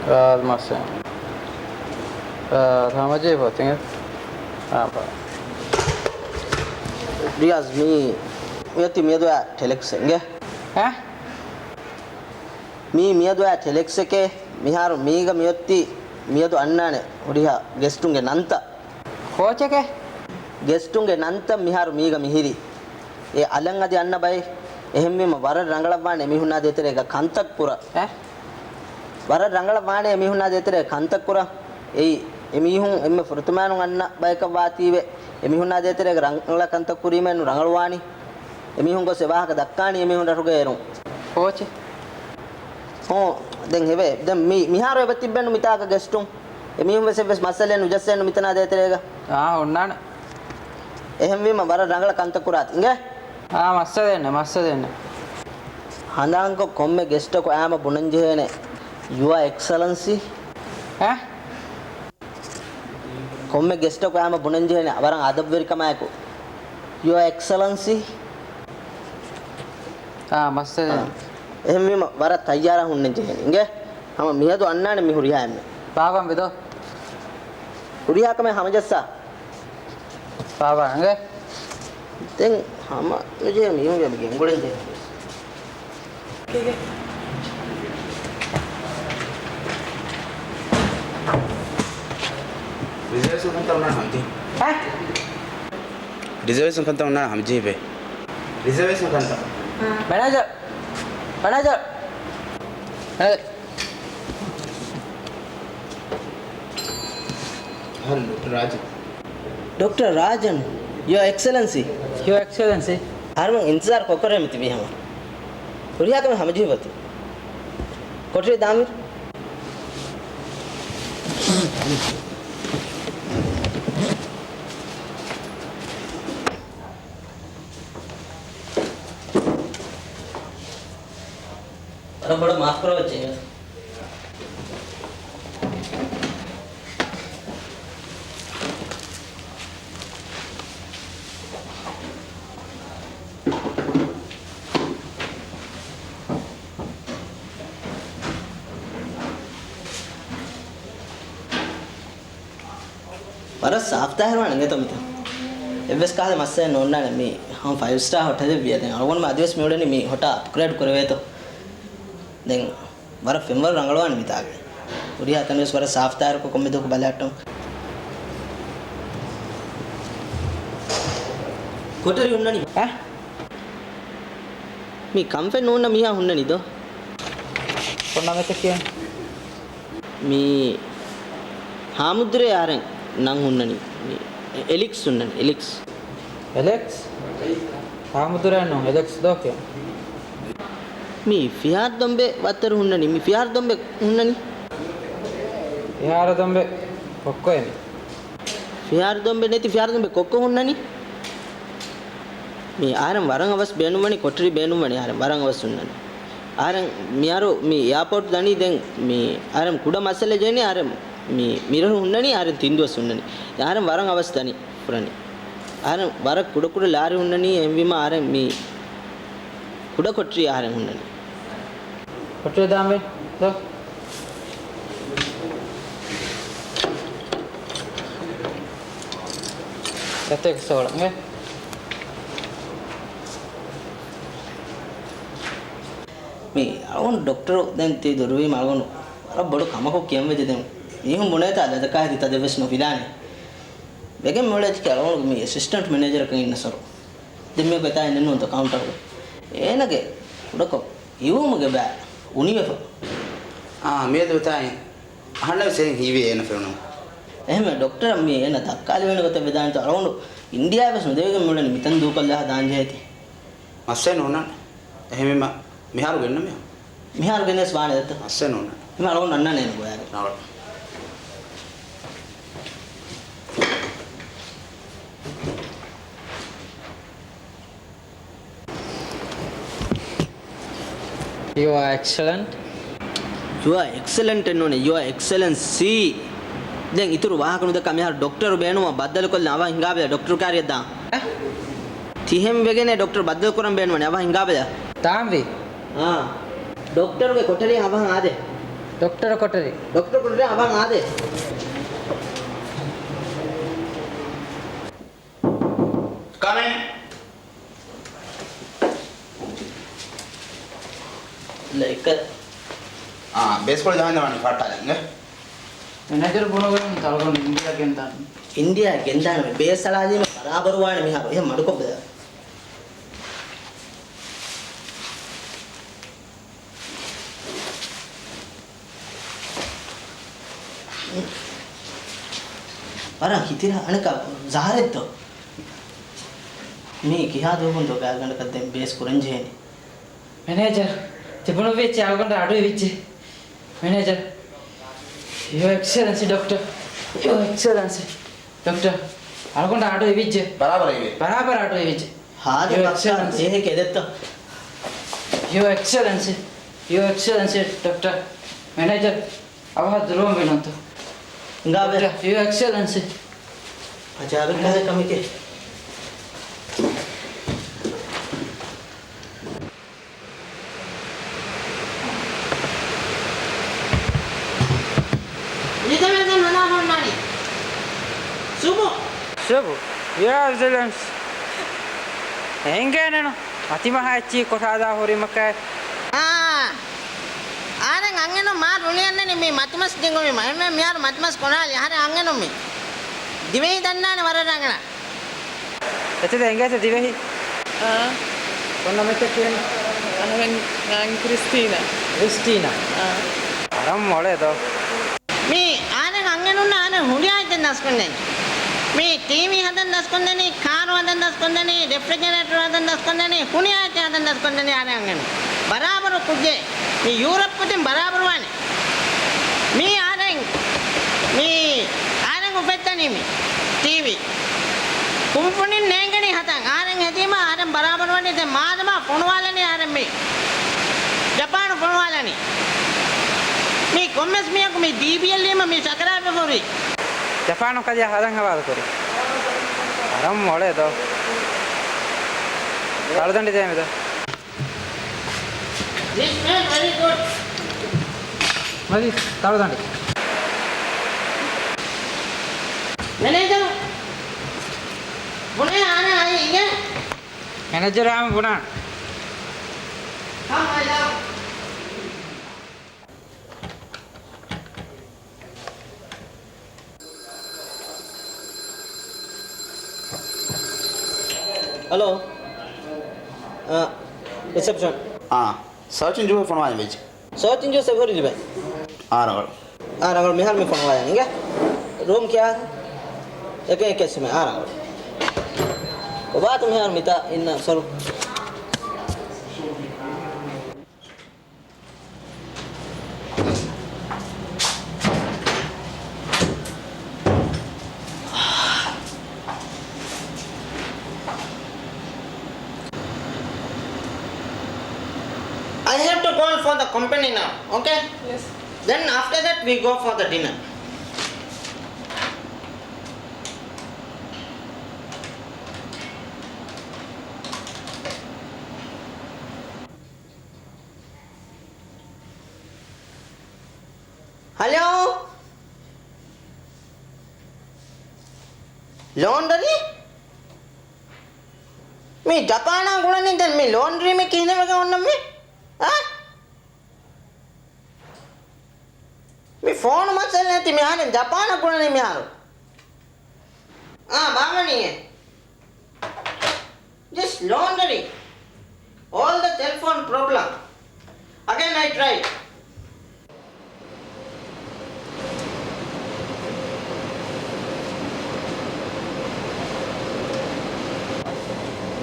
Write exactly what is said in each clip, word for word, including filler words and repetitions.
އާ، މައްސަލަ. އާ، ހަމަޖެހިފަ ތިނގެ. އާ، ބާ. ރިޔާޒް، މީ، މިއޮތީ މިއަދު އާ ޓެލެކްސް އިނގޭ. އެ؟ މީ މިއަދު އާ ޓެލެކްސް އެކޭ. މިހާރު މީގަ މިއޮތީ މިއަދު އަންނާނެ ހުރިހާ ގެސްޓުންގެ ނަންތައް. ކޯޗެކޭ؟ ގެސްޓުންގެ ނަންތައް މިހާރު މީގަ މިހިރީ. އެ އަލަށް އަދި އަންނަ ބައެއް. އެހެންވީމަ ވަރަށް ރަނގަޅަށްވާނެ އެމީހުންނާ ދޭތެރޭގަ ކަންތައް ކުރަން. އެ؟ ވަރަށް ރަނގަޅަށް ވާނެ އެމީހުންނާ ދޭތެރޭ ކަންތައް ކުރަން. އެއީ، އެމީހުން އެންމެ ފުރަތަމައިނުން އަންނަ ބަޔަކަށް ވާތީވެ، އެމީހުންނާ ދޭތެރޭގަ ރަނގަޅަށް ކަންތައް ކުރީމައެއްނު ރަނގަޅުވާނީ. އެމީހުން ގޮސް އެ ވާހަކަ ދައްކާނީ އެމީހުން ރަށުގަ އޭރުން. ކޯޗެ؟ ހޫ، ދެން ހެވޭ. ދެން މި، މިހާރު އެބަ ތިއްބެއްނު މިތާކަށް ގެސްޓުން. އެމީހުން ވެސް އެއްވެސް މައްސަލައެއް ނުޖައްސޭނު މިތަނާ ދޭތެރޭގަ. އާ، އޮންނާނެ. އެހެންވީމަ ވަރަށް ރަނގަޅަށް ކަންތައް ކުރާތި. އިނގޭ؟ އާ، މައްސަލައެއް ނެތް، މައްސަލައެއް ނެތް. ހަނދާންކޮށް ކޮންމެ ގެސްޓަކު އައިމަ ބުނަންޖެހޭނެ، ޔުއަރ އެކްސެލެންސީ. އެ؟ ކޮންމެ ގެސްޓަކު އައިމަ ބުނަންޖެހޭނެ ވަރަށް އަދަބުވެރިކަމާއެކު، ޔުއަރ އެކްސެލެންސީ. އާ، މައްސަލައެއް ނެތް. އާ. އެހެންވީމަ ވަރަށް ތައްޔާރާ ހުންނަން ޖެހޭނެ. އިނގޭ؟ ހަމަ މިއަދު އަންނާނެ މި ހުރިހާ އެންމެ. ބާވަން ވެދޯ. ހުރިހާ ކަމެއް ހަމަޖައްސާ. ބާވަން އިނގޭ. ދެން ހަމަ ނުޖެހޭ މީހުންގެ މި ގެންގުޅެން ޖެހޭ. ރިޒަވޭޝަން ކަންތައް އޮންނާނެ ހަމަޖެހި. އެ؟ ރިޒަވޭޝަން ކަންތައް އޮންނާނެ ހަމަޖެހިބޭ. ރިޒަވޭޝަން ކަންތައް. މެނޭޖަރ. މެނޭޖަރ. މެނޭޖަރ. ހަލޯ، ޑޮކްޓަރ ރާޖަން. ޑޮކްޓަރ ރާޖަން، ޔުއަރ އެކްސެލެންސީ. ޔުއަރ އެކްސެލެންސީ. އަހަރެމެން އިންތިޒާރު ކޮށްކޮށް މިތިބީ ހަމަ. ހުރިހާ ކަމެއް ހަމަޖެހިފަ އޮތީ. ކޮޓަރި ދާންވީ. ވަރަށް ބޮޑަށް މާފު ކުރައްވައްޗޭ. ވަރަށް ސާފްތާހިރުވާނެ އިނގޭތޯ މިތަން. އެއްވެސް ކަހަލަ މައްސަލައެއް ނޯންނާނެ. މީ ހަމަ ފައިވް ސްޓާ ހޮޓެލެއް ވިޔަ ދެން. އަޅުގަނޑުމެން އަދިވެސް މިއުޅެނީ މި ހޮޓާ އަޕްގްރޭޑް ކުރެވޭތޯ. ދެން ވަރަށް ފެންވަރު ރަނގަޅުވާނެ މިތާގެ. ހުރިހާ ތަނެއްވެސް ވަރަށް ސާފްތާހިރުކޮށް ކޮންމެ ދުވަހަކު ބަލަހައްޓަން. ކޮޓަރި ހުންނަނީ. އަ؟ މީ ކަންފަތް ނޫންނަ މީހާ ހުންނަނީ ދޯ؟ ކޮން ނަމެއްތަ ކިޔަން؟ މީ ހާމުދުރޭ އާރެން ނަން ހުންނަނީ. މީ އެލިކްސް ހުންނަނީ، އެލިކްސް. އެލެކްސް؟ ހާމުދުރޭ ނޫން، އެލެކްސް ދޯ ކިޔަން. މީ ފިހާރަ ދޮނބެ ވައްތަރު ހުންނަނީ. މީ ފިހާރަ ދޮނބެ ހުންނަނީ. ފިހާރަ ދޮނބެ ކޮއްކޮއެއް މީ. ފިހާރަ ދޮނބެ ނެތި، ފިހާރަ ދޮނބެ ކޮއްކޮ ހުންނަނީ. މީ އަހަރެން ވަރަށް އަވަސް ބޭނުންވަނީ، ކޮޓަރި ބޭނުންވަނީ އަހަރެން ވަރަށް އަވަސް ހުންނަނީ. އަހަރެން މިހާރު މި އެއާޕޯޓް ދަނީ ދެން މި އަހަރެން ކުޑަ މައްސަލަ ޖެހެނީ އަހަރެން މި މިރަށު ހުންނަނީ އަހަރެން ތިން ދުވަސް ހުންނަނީ. އަހަރެން ވަރަށް އަވަސް ދަނީ ކުރަނީ. އަހަރެން ވަރަށް ކުޑަކުޑަ ލާރި ހުންނަނީ އެހެންވީމަ އަހަރެން މި ކުޑަ ކޮޓަރި އަހަރެން ހުންނަނީ. ކޮޓަރި ދާންވީ ދޯ. ގަތޭ ކުސޯޅަ އިނގޭ. މި އަޅުގަނޑު ޑޮކްޓަރު ދެން ތި ދުރުވީމަ އަޅުގަނޑު ވަރަށް ބޮޑު ކަމަކު ކިޔަންވެއްޖެ ދެން. މީހުން ބުނޭތާ ދަދަކާ ހެދި ތަދެއްވެސް ނުފިލާނެ. ވެގެން މިއުޅޭތިކެ އަޅުގަނޑު މި އެސިސްޓެންޓް މެނޭޖަރަކަށް އިންނަ ސޮރު. ދެން މި ގޮތާ އިންނެން ނޫންތޯ ކައުންޓަރު. އޭނަގެ ކުޑަކޮށް ހިވުމުގެ ބައި އުނިވެފަ. އާ، މިއަދު ވެތާ އަހަންނަށް ވެސް އެހެން ހީވޭ އޭނަ ފެނުނު. އެހެންވެ ޑޮކްޓަރަށް މި އޭނަ ދައްކާލެވޭނެ ގޮތެއް ވެދާނެތޯ އަޅުގަނޑު އިންޑިޔާ ވެސް ނުދެވިގެން މިއުޅެނީ މިތަން ދޫކޮށްލާ ހަދާން ޖެހޭތީ. މައްސަލައެއް ނޯންނާނެ. އެހެންވީމަ މިހާރު ގެންނަމޭ. މިހާރު ގެނެސް ވާނެ ދައްތަ؟ މައްސަލައެއް ނޯންނާނެ. އެހެންވީމަ އަޅުގަނޑު އަންނާނެ އޭނަ ގޮޔާގެ. ނާޅަ. ޔުއާ އެކްސެލެންޓް. ޔުއާ އެކްސެލެންޓް ނޫނޭ، ޔުއާ އެކްސެލެންސީ. ދެން އިތުރު ވާހަކަ ނުދައްކާ މިހާރު ޑޮކްޓަރު ބޭނުމަށް ބައްދަލުކޮށްލަން އަވަހަށް ހިނގާބަލަ ޑޮކްޓަރު ކާރިއަށް ދާން. ތިހެން ވެގެނޭ ޑޮކްޓަރު ބައްދަލުކުރަން ބޭނުންވަނީ އަވަހަށް ހިނގާބަލަ. ދާންވީ. އާ. ޑޮކްޓަރުގެ ކޮޓަރިއަށް އަވަހަށް އާދޭ. ޑޮކްޓަރ ކޮޓަރި. ޑޮކްޓަރ ކޮޓަރި އަވަން އާދޭ. ކަމެއް. ލައިކަ. އާ، ބޭސްކޮޅެއް ޖަހަން ވާނީ ފައްޓާލަން އިނގޭ. މެނޭޖަރު ބުނުގެން ތަޅުގަނޑު އިންޑިއާ ގެންދާނެ. އިންޑިއާ ގެންދާނަމޭ ބޭސް އަޅާލީމަ ބަރާބަރު ވާނެ މިހާރު. އެހެން މަޑުކޮށް ބަލާ. ވަރަށް ހިތިރާ އަނެކާ ޒަހަރެއްތޯ؟ މީ ކިހާ ދުވަހުންތޯ ގާތްގަނޑަކަށް ދެން ބޭސް ކުރަން ޖެހޭނީ؟ މެނޭޖަރ، ތިބުނުއްވިއްޗެ އަޅުގަނޑަށް އަޑު އިވިއްޖެ. މެނޭޖަރ، ޔޫ އެކްސެލެންސީ ޑޮކްޓަރ، ޔޫ އެކްސެލެންސީ. ޑޮކްޓަރ، އަޅުގަނޑަށް އަޑު އިވިއްޖެ. ބަރާބަރަށް އިވޭ. ބަރާބަރަށް އަޑު އިވިއްޖެ. ހާދަ ޔޫ ބައްކާ އެކްސެލެންސީ. ދޭހެކޭ ދެއްތޯ؟ ޔޫ އެކްސެލެންސީ، ޔޫ އެކްސެލެންސީ ޑޮކްޓަރ. މެނޭޖަރ، އަވަހަށް ދުރުވަން ވީނަންތޯ؟ ހިނގާބެ. ޑޮކްޓަރ، ޔޫ އެކްސެލެންސީ. އަޖާބެއް ކަހަލަ ކަމެކޭ. ނިދަމެން ހަނދާން ހުންނާނީ. ސުބު. ސުބު. ޔާ އެކްސެލެންސް. އެނގޭނެނު. މަތިމަހާ އެއްޗިހި ކޮށާދާ ހުރިމަކައި. އާ. އާނެ އަންހެނުން މާ ރުޅިއަންނަނީ މި މަތިމަސް ޖެހުމީމަ. އެންމެ މިހާރު މަތިމަސް ކޮށާލި. އާނެ އަންހެނުން މި. ދިވެހި ދަންނާނެ ވަރަށް ރަނގަޅަށް. އެތެދެ އެނގޭތަ ދިވެހި؟ އާ. ކޮން ނަމެއްތަ ކިޔަނީ؟ އަހަރެން ނާން ކްރިސްޓީނާ. ކްރިސްޓީނާ؟ އާ. ވަރަށް މޮޅޭ ދޯ. މީ އާނެ އަންހެނުންނާ އާނެ ހުނޑިއާއި ދެން ދަސްކޮންދެނީ. މީ ޓީވީ ހަދަން ދަސްކޮންދެނީ، ކާރު ހަދަން ދަސްކޮންދެނީ، ރެފްރިޖަރޭޓަރު ހަދަން ދަސްކޮންދެނީ، ހުނޑިއާއި ހަދަން ދަސްކޮންދެނީ އާނެ އަންހެނުން. ބަރާބަރު ކުއްޖެއް. މީ ޔޫރަޕް ކުދިން ބަރާބަރު ވާނެ. މީ އަހަރެން، މީ އަހަރެން އުފެއްދަނީ މީ ޓީވީ. ކުންފުނިން ނޭނގެނީ ހަތަން. އަހަރެން ހެދީމަ އަހަރެން ބަރާބަރުވަނީ ދެން މާދަމާ ފޮނުވާލަނީ އަހަރެން މީ. ޖަޕާނު ފޮނުވާލަނީ. މީ ކޮންމެސް މީހަކު މީ ދީބީއެއްލީމަ މީ ސަކަރާތްވެފަ ހުރީ. ޖަޕާނު ކަލެއަށް ހަދަން ހަވާލުކުރީ. ވަރަށް މޮޅޭ ދޯ. ތަޅުދަނޑި ދޭމެ ދޯ. This smell very good. މަދި ތަޅުދަނޑި. މެނޭޖަރު ބުނޭ އާނެ އައީ އިނގޭ. މެނޭޖަރާ މި ބުނާނެ. ކަމް އައި ލަވް. ހަލޯ. އާ، ރިސެޕްޝަން. އާ، ސާޗިން ޖޫހެއް ފޮނުވާލަން ވެއްޖެ. ސާޗިން ޖޫސް އެބަހުރި ލިބޭ. އާ، ރަނގަޅު. އާ، ރަނގަޅު. މިހާރު މި ފޮނުވާލަން އިނގޭ. ރޫމް ކިޔާ. އެކެއް އެކެއް ސިމެ. އާ، ރަނގަޅު. އޮބާތު މިހާރު މިތާ އިންނަ ސޮރު. I have to call for the company now, okay? Yes. Then after that we go for the dinner. ހަލޯ؟ ލޯންޑަރީ؟ މީ ޖަޕާނާ ގުޅަނީ ދެން މި ލޯންޑްރީ މި ކިހިނެއް ވެގެން އޮންނަ މި؟ އާ؟ މި ފޯނު މައްސަލަ ނެތި މިހާރެން ޖަޕާނަށް ގުޅަނީ މިހާރު. އާ، ބާވަނީއޭ. Just laundry. All the cell phone problem. Again I try.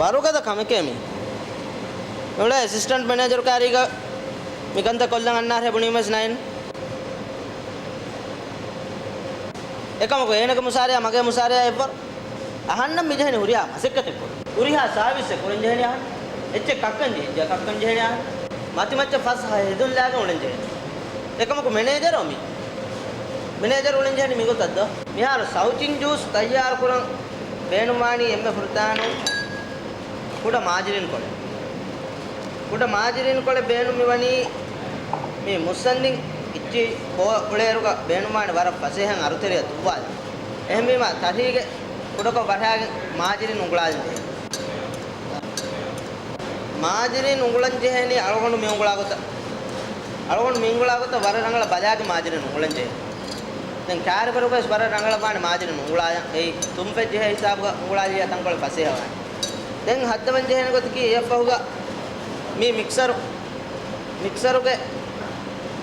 ވަރުގަދަ ކަމެކޭ މީ. އެ އެސިސްޓެންޓް މެނޭޖަރު ކާރީގަ މިކަންތައް ކޮށްލަން އަންނާރޭ ބުނީމަސް ނައިން. އެކަމަކު އޭނަގެ މުސާރަޔާ މަގޭ މުސާރަޔާ އެއްވަރު. އަހަންނަށް މިޖެހެނީ ހުރިހާ މަސައްކަތެއް ކުރަން. ހުރިހާ ސާވިސްއެއް ކުރަން ޖެހެނީ އަހަން. އެއްޗެއް ކައްކަން ޖެހެން ޖެހޭ، ކައްކަން ޖެހެނީ އަހަން. މަތިމައްޗަށް ފަސް ހެދުން ލާގެން އުޅެން ޖެހެނީ. އެކަމަކު މެނޭޖަރޯ މީ؟ މެނޭޖަރު އުޅެން ޖެހެނީ މިގޮތަށް ދޯ؟ މިހާރު ސައުޗިން ޖޫސް ތައްޔާރު ކުރަން ބޭނުންވާނީ އެންމެ ފުރަތަމަ ކުޑަ މާޖިރިން ކޮޅެއް. ކުޑަ މާޖިރިން ކޮޅެއް ބޭނުން މިވަނީ މި މުއްސަނދިން ކޯ އުޅޭއިރުގަ ބޭނުންވާނެ ވަރަށް ފަސޭހައިން އަރުތެރެއަށް ދުއްވާލަން. އެހެންވީމަ، ތަށީގެ ކުޑަކޮށް ބަށާގެން މާޒިރިން އުނގުޅާލަން ޖެހޭ. މާޒިރިން އުނގުޅަން ޖެހޭނީ އަޅުގަނޑު މި އުނގުޅާ ގޮތަށް. އަޅުގަނޑު މި އުނގުޅާ ގޮތަށް ވަރަށް ރަނގަޅަށް ބަލާގެން މާޒިރިން އުނގުޅަން ޖެހޭ. ދެން ކާރިފަރުގައި ވެސް ވަރަށް ރަނގަޅަށް ވާނެ މާޒިރިން އުނގުޅާލަން. އެއީ ތުންފަތް ޖެހޭ ހިސާބުގަ އުނގުޅާލިޔާ ތަންކޮޅެއް ފަސޭހަވާނެ. ދެން ހައްދަވަން ޖެހޭނެ ގޮތަކީ އެއަށްފަހުގަ މި މިކްސަރު، މިކްސަރުގެ،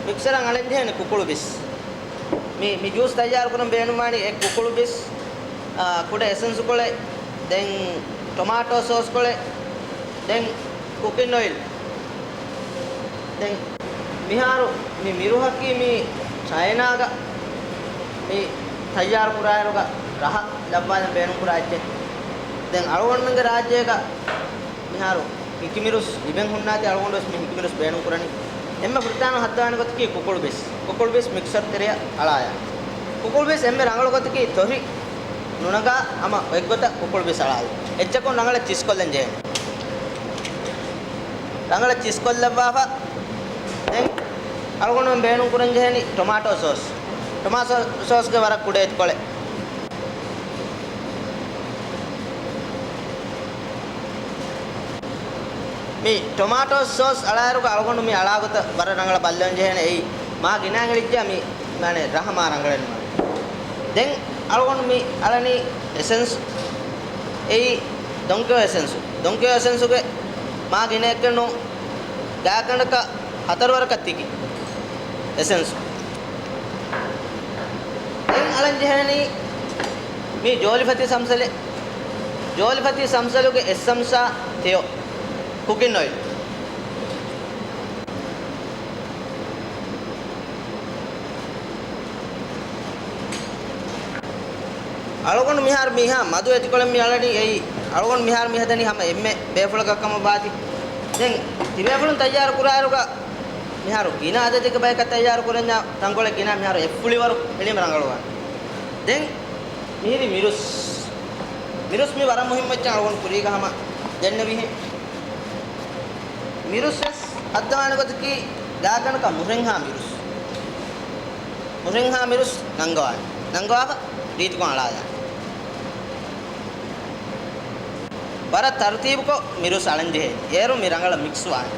މިކްސަރަށް އަޅަން ޖެހޭނެ ކުކުޅު ބިސް. މި، މި ޖޫސް ތައްޔާރު ކުރަން ބޭނުންވާނީ އެއް ކުކުޅު ބިސް، އާ، ކުޑަ އެސެންސު ކޮޅެއް، ދެން ޓޮމާޓޯ ސޯސް ކޮޅެއް، ދެން ކުކިން އޮއިލް. ދެން މިހާރު މި މިރުހަކީ މި ޗައިނާގަ މި ތައްޔާރު ކުރާއިރުގަ ރަހަ ލައްވާލަން ބޭނުންކުރާ އެއްޗެއް. ދެން އަޅުގަނޑުމެންގެ ރާއްޖޭގަ މިހާރު ހިކިމިރުސް ލިބެން ހުންނާތީ އަޅުގަނޑު ވެސް މި ހިކިމިރުސް ބޭނުން ކުރަނީ. އެންމެ ފުރަތަމަ ހައްދަވާނެ ގޮތަކީ ކުކުޅު ބިސް. ކުކުޅު ބިސް މިކްސަރު ތެރެއަށް އަޅާލާ. ކުކުޅު ބިސް އެންމެ ރަނގަޅު ގޮތަކީ ތޮށި ނުނަގާ ހަމަ އޮތްގޮތަށް ކުކުޅު ބިސް އަޅާލާ. އެއްޗަކުން ރަނގަޅަށް ޗިސްކޮށްލަން ޖެހޭނެ. ރަނގަޅަށް ޗިސްކޮށްލައްވާފަ. ދެން އަޅުގަނޑުމެން ބޭނުން ކުރަން ޖެހެނީ ޓޮމާޓޯ ސޯސް. ޓޮމާޓޯ ސޯސްގެ ވަރަށް ކުޑަ އެތިކޮޅެއް. މި ޓޮމާޓޯ ސޯސް އަޅާއިރުގަ އަޅުގަނޑު މި އަޅާ ގޮތަށް ވަރަށް ރަނގަޅަށް ބައްލަވަން ޖެހޭނެ. އެއީ މާ ގިނައިން އެޅިއްޖެ މި، މާނެ، ރަހަ މާ ރަނގަޅެއް ނުވާނެ. ދެން އަޅުގަނޑު މި އަޅަނީ އެސެންސް، އެއީ ދޮންކިޔޯ އެސެންސު. ދޮންކިޔޯ އެސެންސުގެ މާ ގިނައެއްކެއް ނޫން. ގާތްގަނޑަކަށް ހަތަރު ވަރަކަށް ތިކި އެސެންސު. ދެން އަޅަން ޖެހޭނީ މި ޖޯލިފަތި ސަމްސަލެއް. ޖޯލިފަތި ސަމްސަލުގެ އެއް ސަމްސާ ތެޔޮ ކުކިން އޮއިލް. އަޅުގަނޑު މިހާރު މިހާ މަދު އެތިކޮޅެއް މި އަޅަނީ އެއީ، އަޅުގަނޑު މިހާރު މި ހަދަނީ ހަމަ އެންމެ ބޭފުޅަކަށް ކަމަށް ވާތީ. ދެން ތިބޭފުޅުން ތައްޔާރު ކުރާއިރުގަ މިހާރު ގިނަ އަދަދެއްގެ ބަޔަކަށް ތައްޔާރު ކުރަންޏާ ތަންކޮޅެއް ގިނަ މިހާރު އެއްފުޅިވަރު އެޅީމަ ރަނގަޅުވާނެ. ދެން މިހިރީ މިރުސް. މިރުސް މި ވަރަށް މުހިއްމު އެއްޗެއް އަޅުގަނޑު ކުރީގަ ހަމަ ދެންނެވިހެން. މިރުސް ވެސް ހައްދަވާނެ ގޮތަކީ ގާތްގަނޑަކަށް މުށެންހާ މިރުސް. މުށެންހާ މިރުސް ނަންގަވާނެ. ނަންގަވާފަ ރީތިކޮށް އަޅާލާނެ. ވަރަށް ތަރުތީބުކޮށް މިރުސް އަޅަން ޖެހޭ. އޭރު މި ރަނގަޅަށް މިކްސް ވާނެ.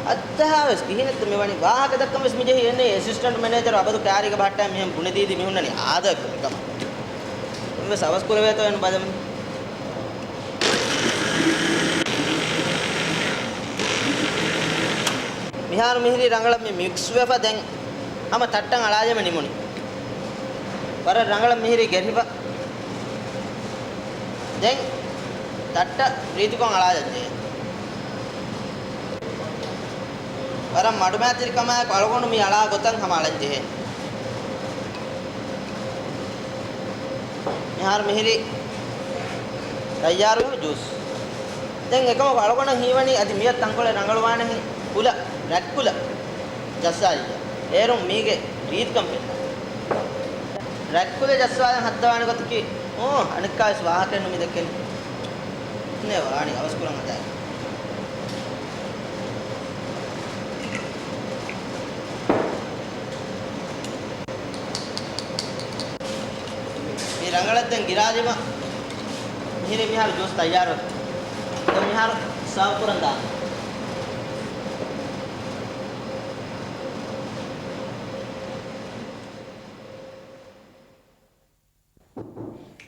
އައްދަހާ ވެސް ކިހިނެއްތަ މި ވަނީ؟ ވާހަކަ ދައްކަން ވެސް މި ޖެހި އެން އައި އެސިސްޓެންޓް މެނޭޖަރު އަބަދު ކާރީގަ ބަހައްޓާ މިހެން ބުނެދީދީ މި ހުންނަނީ އާދައަކު ކަމަށް. އެން ވެސް އަވަސް ކުރެވޭތޯ އެން ބަލަމުން. މިހާރު މިހިރީ ރަނގަޅަށް މި މިކްސް ވެފަ ދެން ހަމަ ތައްޓަށް އަޅާލީމަ ނިމުނީ. ވަރަށް ރަނގަޅަށް މިހިރީ ގެރިފަ. ދެން ތައްޓަށް ރީތިކޮށް އަޅާލަން ޖެހޭ. ވަރަށް މަޑުމައިތިރިކަމާއެކު އަޅުގަނޑު މި އަޅާ ގޮތަށް ހަމަ އަޅަން ޖެހޭ. މިހާރު މިހިރީ ތައްޔާރުވެ ޖޫސް. ދެން އެކަމަކު އަޅުގަނޑަށް ހީވަނީ އަދި މިއަށް ތަންކޮޅެއް ރަނގަޅުވާނެހެން ކުލަ، ރަތްކުލަ ޖައްސާލިއްޔާ. އޭރުން މީގެ ރީތިކަން ފެންނަ. ރަތްކުލަ ޖައްސާލަން ހައްދަވާނެ ގޮތަކީ، އޯ، އަނެއްކާވެސް ވާހަކައެއްނު މި ދެއްކެނީ. ނޭ ވާނީ އަވަސްކުރަން ހަދާ. މި ރަނގަޅަށް ދެން ގިރާލީމަ މިހިރީ މިހާރު ޖޫސް ތައްޔާރު. ދެން މިހާރު ސާވް ކުރަން ދާން.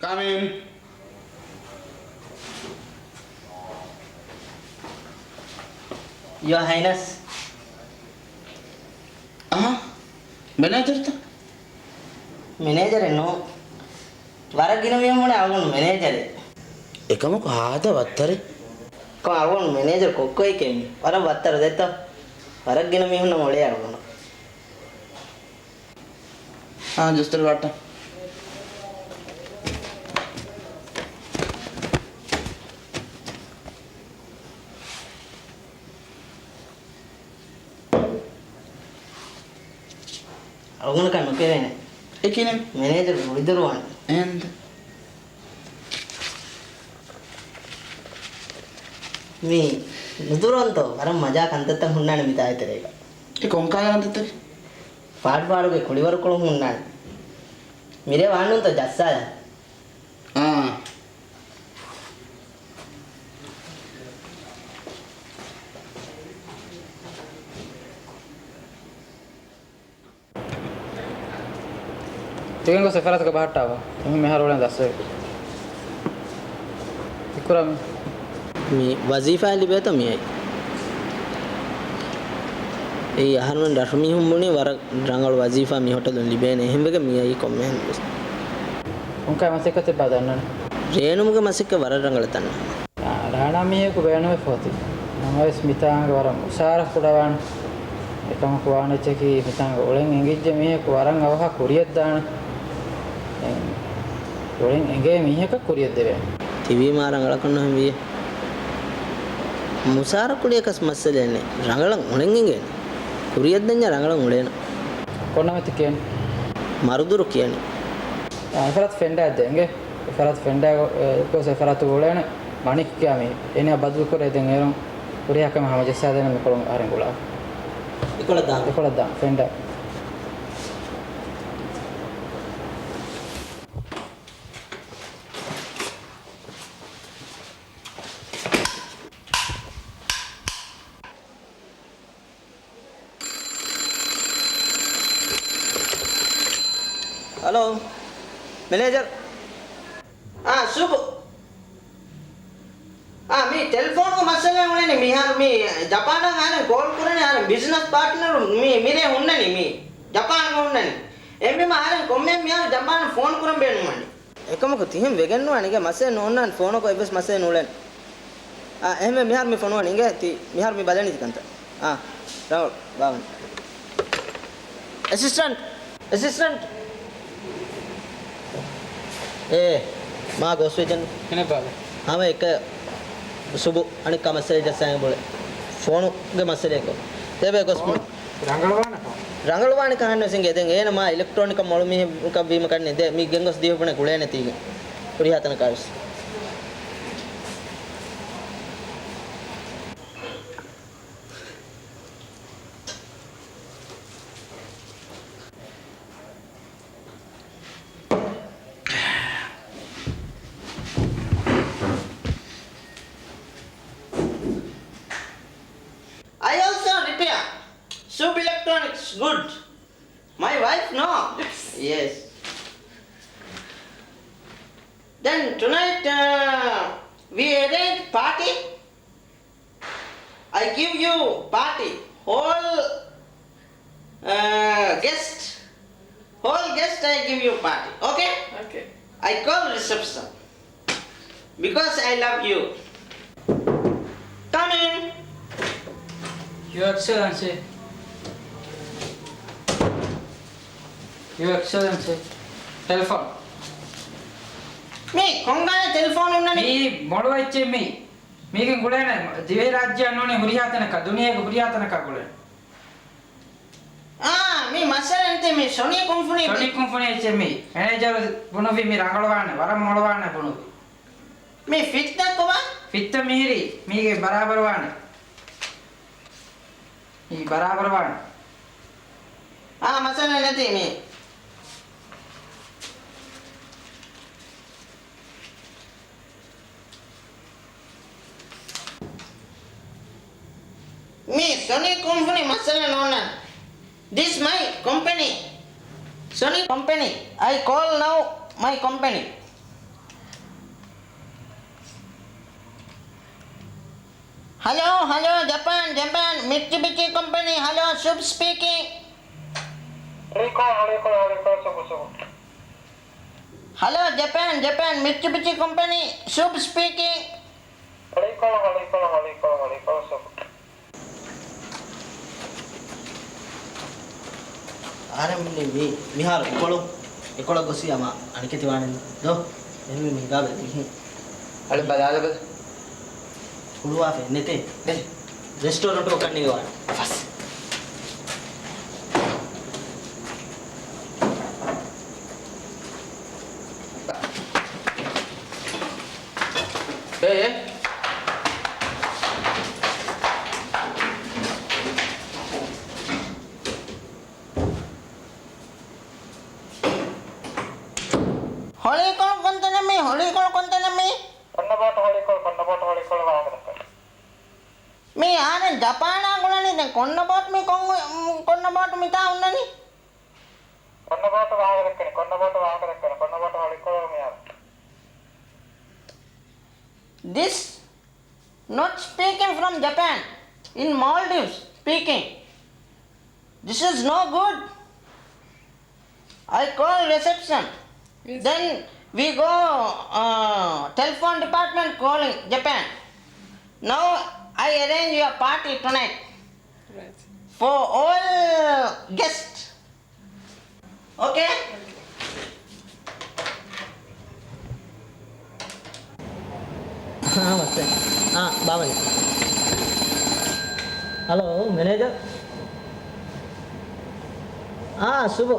Come in. Your Highness. އަހަ، މެނޭޖަރތަ؟ މެނޭޖަރެއް ނޫން. ވަރަށް ގިނަ މީހުން ބުނޭ އަޅުގަނޑު މެނޭޖަރެއް. އެކަމަކު ހާދަ ވައްތަރެއް. ކޮން އަޅުގަނޑު މެނޭޖަރު ކޮއްކޮއެކޭ މީ. ވަރަށް ވައްތަރު ދެއްތޯ. ވަރަށް ގިނަ މީހުންނަށް އުޅޭ އަޅުގަނޑު. ހާ، ޖޫސްތައް ވާޓަ. އަޅުގަނޑަކަށް ނުކެވޭނެ. އެކިނެ. މެނޭޖަރު ގުޅިދޮރުވާނެ. އެހެންދެ. މީ ނުދުރުވަންތޯ، ވަރަށް މަޖާ ކަންތައްތައް ހުންނާނެ މި ދާއިތެރޭގަ. އެ ކޮންކަހަލަ ކަންތައްތަކެއް؟ ފާޑުފާޑުގެ ކުޅިވަރުކޮޅު ހުންނާނެ. މިރޭ ވާނުންތޯ ޖައްސާލަން. އާ. ތިގެން ގޮސް އެފަރާތުގަ ބަހައްޓާބަ. އެހެން މިހާރު އުޅެން ދަސްވެ. އިކުރާ މި. މި ވަޒީފާ ލިބޭތޯ މިއައީ. އެއީ އަހަރުމެން ރަށު މީހުން ބުނީ ވަރަށް ރަނގަޅު ވަޒީފާ މި ހޮޓަލުން ލިބޭނެ. އެހެންވެގެން މިއައީ ކޮންމެހެން ވެސް. ކޮންކަހަލަ މަސައްކަތެއްބާ ދަންނަނީ؟ ރޭނުމުގެ މަސައްކަތް ވަރަށް ރަނގަޅަށް ދަންނަނީ. ރާނާ މީހަކު ބޭނުމެއް ފޯތި. ނަމަވެސް މިތާނގަ ވަރަށް މުސާރަ ކުޑަވާނެ. އެކަމަކު ވާނެ އެއްޗަކީ މިތާނގަ އުޅެން އެނގިއްޖެ މީހަކު ވަރަށް އަވަހަށް ކުރިއަށްދާނެ. ދެން އުޅެން އެނގޭ މީހަކަށް ކުރިއަށް ދެވޭނެ. ތިވީ މާ ރަނގަޅަކަށް ނުހެން ވިއްޔަ. މުސާރަ ކުރިއަކަސް މައްސަލައެއް ނެތް. ރަނގަޅަށް އުޅެން އެނގޭނެ. ކުރިއަށް ދަންޏާ ރަނގަޅަށް އުޅޭނެ. ކޮން ނަމެއްތަ ކިޔަނީ؟ މަރުދުރު ކިޔަނީ. އާ، އެފަރާތު ފެންޑާ ދޭ އިނގޭ. އެފަރާތު ފެންޑާ ގޮ-، އެ، ގޮސް އެފަރާތު އުޅޭނެ މަނިކު ކިޔާ މީ. އޭނާ ބަދަލު ކުރޭ ދެން އޭރުން ހުރިހާ ކަމެއް ހަމަޖައްސާދޭނެ މިކޮޅުން އަހަރެން ގުޅާ. އެކޮޅަށް ދާން. އެކޮޅަށް ދާން ފެންޑާ. ހަލޯ، މެނޭޖަރ. އާ، ސުބު. އާ، މީ ޓެލެފޯނުގެ މައްސަލައެއް އުޅެނީ. މިހާރު މީ ޖަޕާނަށް އަހަރެން ކޯލް ކުރަނީ، އަހަރެން ބިޒްނަސް ޕާޓްނަރު މީ މިރޭ ހުންނަނީ މީ. ޖަޕާނުގަ ހުންނަނީ. އެހެންވީމަ އަހަރެން ކޮންމެ މިހާރު ޖަޕާނަށް ފޯނު ކުރަން ބޭނުންވަނީ. އެކަމަކު ތިހެން ވެގެންނުވާނެ އިނގޭ، މައްސަލައެއް ނޯންނާނެ، ފޯނަކު އެއްވެސް މައްސަލައެއް ނޫޅޭނެ. އާ، އެހެންވެ މިހާރު މި ފޮނުވަނީ އިނގޭ، ތި މިހާރު މި ބަލަނީ ތި ކަންތައް. އާ، ރަނގަޅު، ބާވަން. އެސިސްޓަންޓް! އެސިސްޓަންޓް! އޭ، މާ ގޯސްވެއްޖެން. ކިނެއް ބާލެ. ހަމަ އެކަ ސުބު އަނެއްކާ މައްސަލަ ޖައްސާ އެބަ އުޅޭ. ފޯނުގެ މައްސަލައެއް ކޮށް. ދޭބޭ ގޮސް ފޯނު. ރަނގަޅުވާނެ ކަމަށް. ރަނގަޅުވާނެ ކަހަން ވެސް އިނގޭ. ދެން އޭނަ މާ އިލެކްޓްރޯނިކަށް މޮޅު މީހަކަށް ވީމަ ކަންނޭ. ދޭ، މީ ގެންގޮސް ދިޔު ބުނެ ގުޅޭނެ ތީގެ. ހުރިހާ ތަނަކާ ވެސް. I also repair. Sub Electronics, good. My wife, no? Yes. Yes. Then tonight, uh, we arrange party. I give you party. Whole, uh, guest. Whole guest I give you party. Okay? Okay. I call reception. Because I love you. Come in. Your Excellency. Your Excellency. ޓެލެފޯން. މީ ކޮންގާ ޓެލެފޯން އޮންނަނީ؟ މީ މޮޅު އެއްޗެއް މީ. މީގެން ގުޅޭނެ ދިވެހިރާއްޖެއަށް ނޫނީ ހުރިހާ ތަނަކަށް، ދުނިޔޭގެ ހުރިހާ ތަނަކަށް ގުޅޭނެ. އާ، މީ މައްސަލަ ނެތޭ، މީ ސޮނީ ކުންފުނީ. ސޮނީ ކުންފުނީ އެއްޗެއް މީ. މެނޭޖަރު ބުނުއްވި މީ ރަނގަޅުވާނެ، ވަރަށް މޮޅުވާނެ ބުނުއްވި. މީ ފިއްތަ ކޮބާ؟ ފިއްތަ މިހިރީ، މީގެ ބަރާބަރުވާނެ. މީ ބަރާބަރުވާނެ. އާ، މައްސަލަ ނެތީ މީ. މީ ސޮނީ ކުންފުނި މައްސަލަ ނޯންނާނެ. This my company. Sony company. I call now my company. Hello, hello, Japan, Japan, Mitsubishi company. Hello, Sub speaking. ހަޅޭކޮޅު، ހަޅޭކޮޅު، ހަޅޭކޮޅު، ސުބު، ސުބު. Hello, Japan, Japan, Mitsubishi company, Sub speaking. ހަޅޭކޮޅު، ހަޅޭކޮޅު، ހަޅޭކޮޅު، ހަޅޭކޮޅު، ސުބު. އަހަރެން މި، މި، މިހާރު އެކޮޅު، އެކޮޅަށް ގޮސް ހަމަ އަނެކެތި ވާނެ ދޯ؟ އެހެންވީމަ ހިނގާބަލަ މިހެން. އަޅެ ބަލާލަބަލަ. ހުޅުވާފައެއް ނެތޭ. ދެ. ރެސްޓޯރެންޓު ކަންނޭނގެ ވާނެ. ފަސް. އޭ، އޭ. ހޮޅިކޮޅު، ކޮންނަ ބޯޓު ހޮޅިކޮޅު ވާހަކަ ދައްކަނީ. މީ އާނެ ޖަޕާނާ ގުޅަނީ ދެން ކޮންނަ ބޯޓު މި ކޮން، ކޮންނަ ބޯޓު މިތާ ހުންނަނީ؟ ކޮންނަ ބޯޓު ވާހަކަ ދައްކަނީ، ކޮންނަ ބޯޓު ވާހަކަ ދައްކަނީ، ކޮންނަ ބޯޓު ހޮޅިކޮޅު މިހާރު. This not speaking from Japan, in Maldives speaking. This is no good. I call reception. Yes. Then we go, uh, telephone department calling Japan. Now I arrange your party tonight. Right. For all guests. Okay? ހާ، މައްސަ. އާ، ބާވަނީ. ހަލޯ، މެނޭޖަރ. އާ، ސުބު.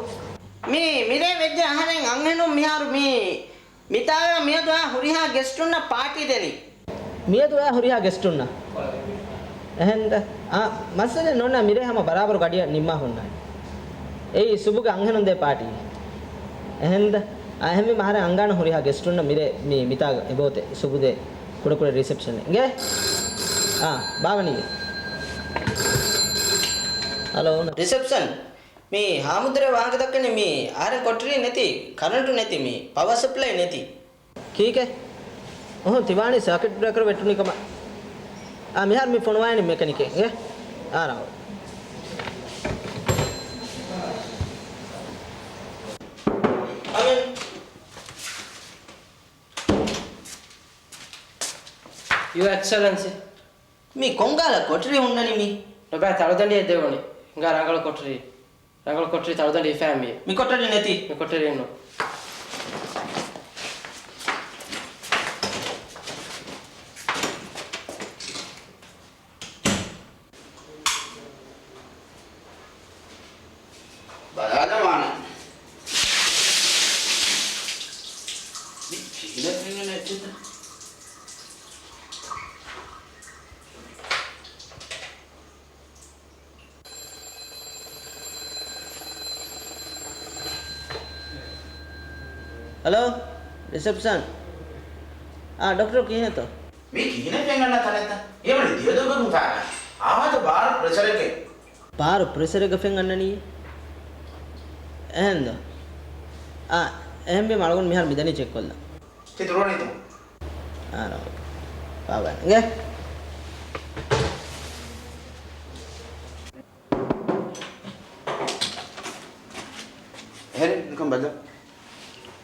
މީ މިރޭ ވެއްޖެ އަހަރެން އަންހެނުން މިހާރު މީ މިތާގަ މިއަދު އާ ހުރިހާ ގެސްޓުންނަށް ޕާޓީ ދެނީ. މިއަދު އާ ހުރިހާ ގެސްޓުންނަށް. އެހެންދަ؟ އާ، މައްސަލައެއް ނޯންނާ، މިރޭ ހަމަ ބަރާބަރު ގަޑިއަށް ނިންމާ ހުންނާނެ. އެއީ ސުބުގެ އަންހެނުން ދޭ ޕާޓީ. އެހެންދަ؟ އާ، އެހެންވީމަ އަހަރެން އަންގާނަން ހުރިހާ ގެސްޓުންނަށް މިރޭ މި މިތާގަ އެބައޮތޭ ސުބުދޭ ކުޑަކުޑަ ރިސެޕްޝަނެއް. އިނގޭ؟ އާ، ބާވަނީ. ހަލޯ. ރިސެޕްޝަން. މީ ހާމުދުރޭ ވާހަކަ ދައްކަނީ މީ އަހަރެން ކޮޓަރީ ނެތި، ކަރަންޓު ނެތި، މީ ޕަވަ ސަޕްލައި ނެތި. ކީކޭ؟ އުހު، ތިވާނީ ސާކިޓް ބްރޭކަރު ވެއްޓުނީ ކަމަށް. އާ، މިހާރު މި ފޮނުވާނީ މެކެނިކެއް. އެ؟ އާރާ. އަމިން. ޔޫ އެކްސެލެންސީ. މީ ކޮންގާލަ ކޮޓަރި ހުންނަނީ މީ؟ ނުބައި ތަޅުދަނޑިއެއް ދެވުނީ. ހިނގާ ރަނގަޅު ކޮޓަރި. ރަނގަޅު ކޮޓަރި ތަޅުދަނޑި ހިފާ މީ. މި ކޮޓަރި ނެތި. މި ކޮޓަރި ނު. ބަލާލަމާނެ. މި ކިހިނެއް ފެންގަންނަ އެއްޗެއްތަ؟ ހަލޯ، ރިސެޕްޝަން. އާ، ޑޮކްޓަރު ކިހިނެއްތޯ؟ މީ ކިހިނެއް ފެންގަންނަ ތަނެއްތަ؟ އެވަނީ ދިޔަދޮގަކުން ފާގަން. އާވާތަ ބާރު ޕްރެޝަރެއްގެ. ބާރު ޕްރެޝަރެއްގަ ފެންގަންނަނީ؟ އެހެންދޯ؟ އާ، އެހެންވީމަ އަޅުގަނޑު މިހާރު މިދަނީ ޗެކްކޮށްލަން. ތި ދުރުވަނީތަ؟ އާނަ. ބާބާ އިނގޭ. އެހެން ނިކަން ބަލަ.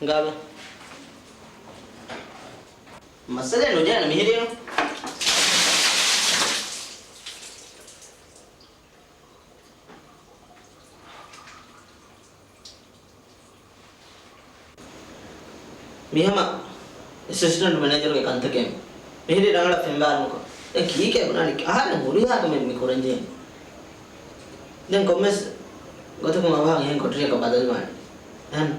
ހިނގާބަ. މައްސަލައެއް ނުޖެހޭނެ މިހިރީނު. މިހަމަ އެސިސްޓެންޓް މެނޭޖަރުގެ ކަންތަކެއް މިހިރީ ރަނގަޅަށް ފެންވާރުނުކޮށް. ދެން ކީކޭ ބުނާނީ؟ އަހަރެން ހުރިހާ ކަމެއް މި ކުރަންޖެހޭ. ދެން ކޮންމެސް ގޮތަކުން އަވަހަށް އެހެން ކޮޓަރިއަކަށް ބަދަލުވާނެ. އެހެން.